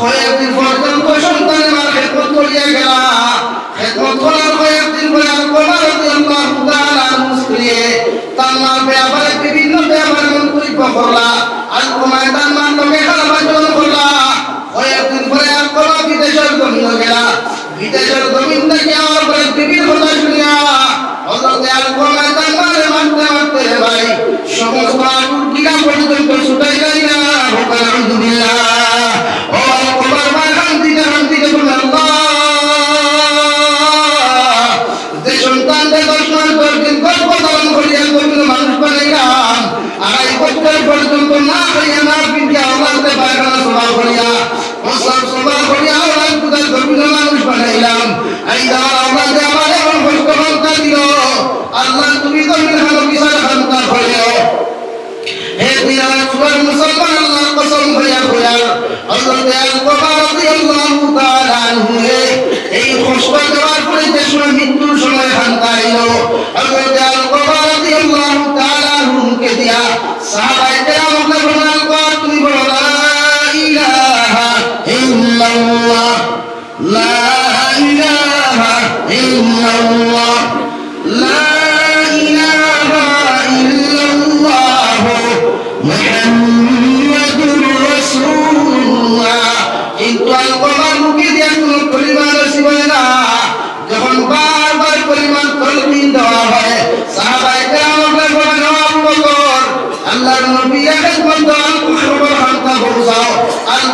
কয়েকদিন পর্যন্ত সন্তানে মার খেদমত করিয়া গেলা। খেদমত করার কয়েকদিন পরে আলকমা রাদিয়াল্লাহু তাআলা আনহুর স্ত্রীয়ে তান মার ব্যাপারে বিভিন্ন ব্যাপারে মন্তব্য করলা। আলকমায় তান মার লগে খারাপ আচরণ করলা। কয়েকদিন পরে আলকমা বিদেশর জমিনো গেলা। বিদেশর জমিন থাকি আওয়ার পরে বিবির কথা শুনিয়া হযরতে আলকমায় তান মারে মারতে মারতে, রে ভাই, সমস্ত আঙ্গুল গিরা পর্যন্ত ছুটাইলা। আলহামদুলিল্লাহ। ও আলকমার মা কান্দিতে কান্দিতে বলে, আল্লাহ, যে সন্তানরে দশ মাস দশ দিন গর্ভ ধারণ করিয়া জমিনর মানুষ বানাইলাম, আড়াই বছর পর্যন্ত না খাইয়া না পিন্দিয়া আওলাদে পায়খানা সফা করিয়া, প্রস্রাব সফা করিয়া আওলাদ দুধের জমিনর মানুষ বানাইলাম, এই আমার আওলাদে আমার এমন কষ্ট খান্তা দিল, আল্লাহ তুমি জমিন খানো বিচার খান্তা করিও। হে দিয়ার চুয়ার মুসলমান, আল্লাহর কসম করিয়া কইয়ার, হযরতে আলকমা রাদিয়াল্লাহু তাআলা আনহুরে এই কষ্ট দেওয়ার পরে যে সময় মৃত্যুর সময় খান্তা আইল, হযরতে আলকমা রাদিয়াল্লাহু তাআলা আনহুর মুখে দিয়া সাহাবায়ে কেরাম অকলে বলেন, আলকমা, তুমি বলো, লা ইলাহা ইল্লাল্লাহ। لا إله إلا الله، لا إله إلا الله، محمد رسول الله। কিন্তু আলকমার মুখে দিয়া কোনো কলিমা নসিব হয় না। যখন বারবার কলিমা তলকিন দেওয়া হয়, সাহাবায়ে কেরাম বলেন, "ও আবু বকর, আল্লাহর নবী এখন পর্যন্ত আলকমার খান্তা পৌঁছাও।" আল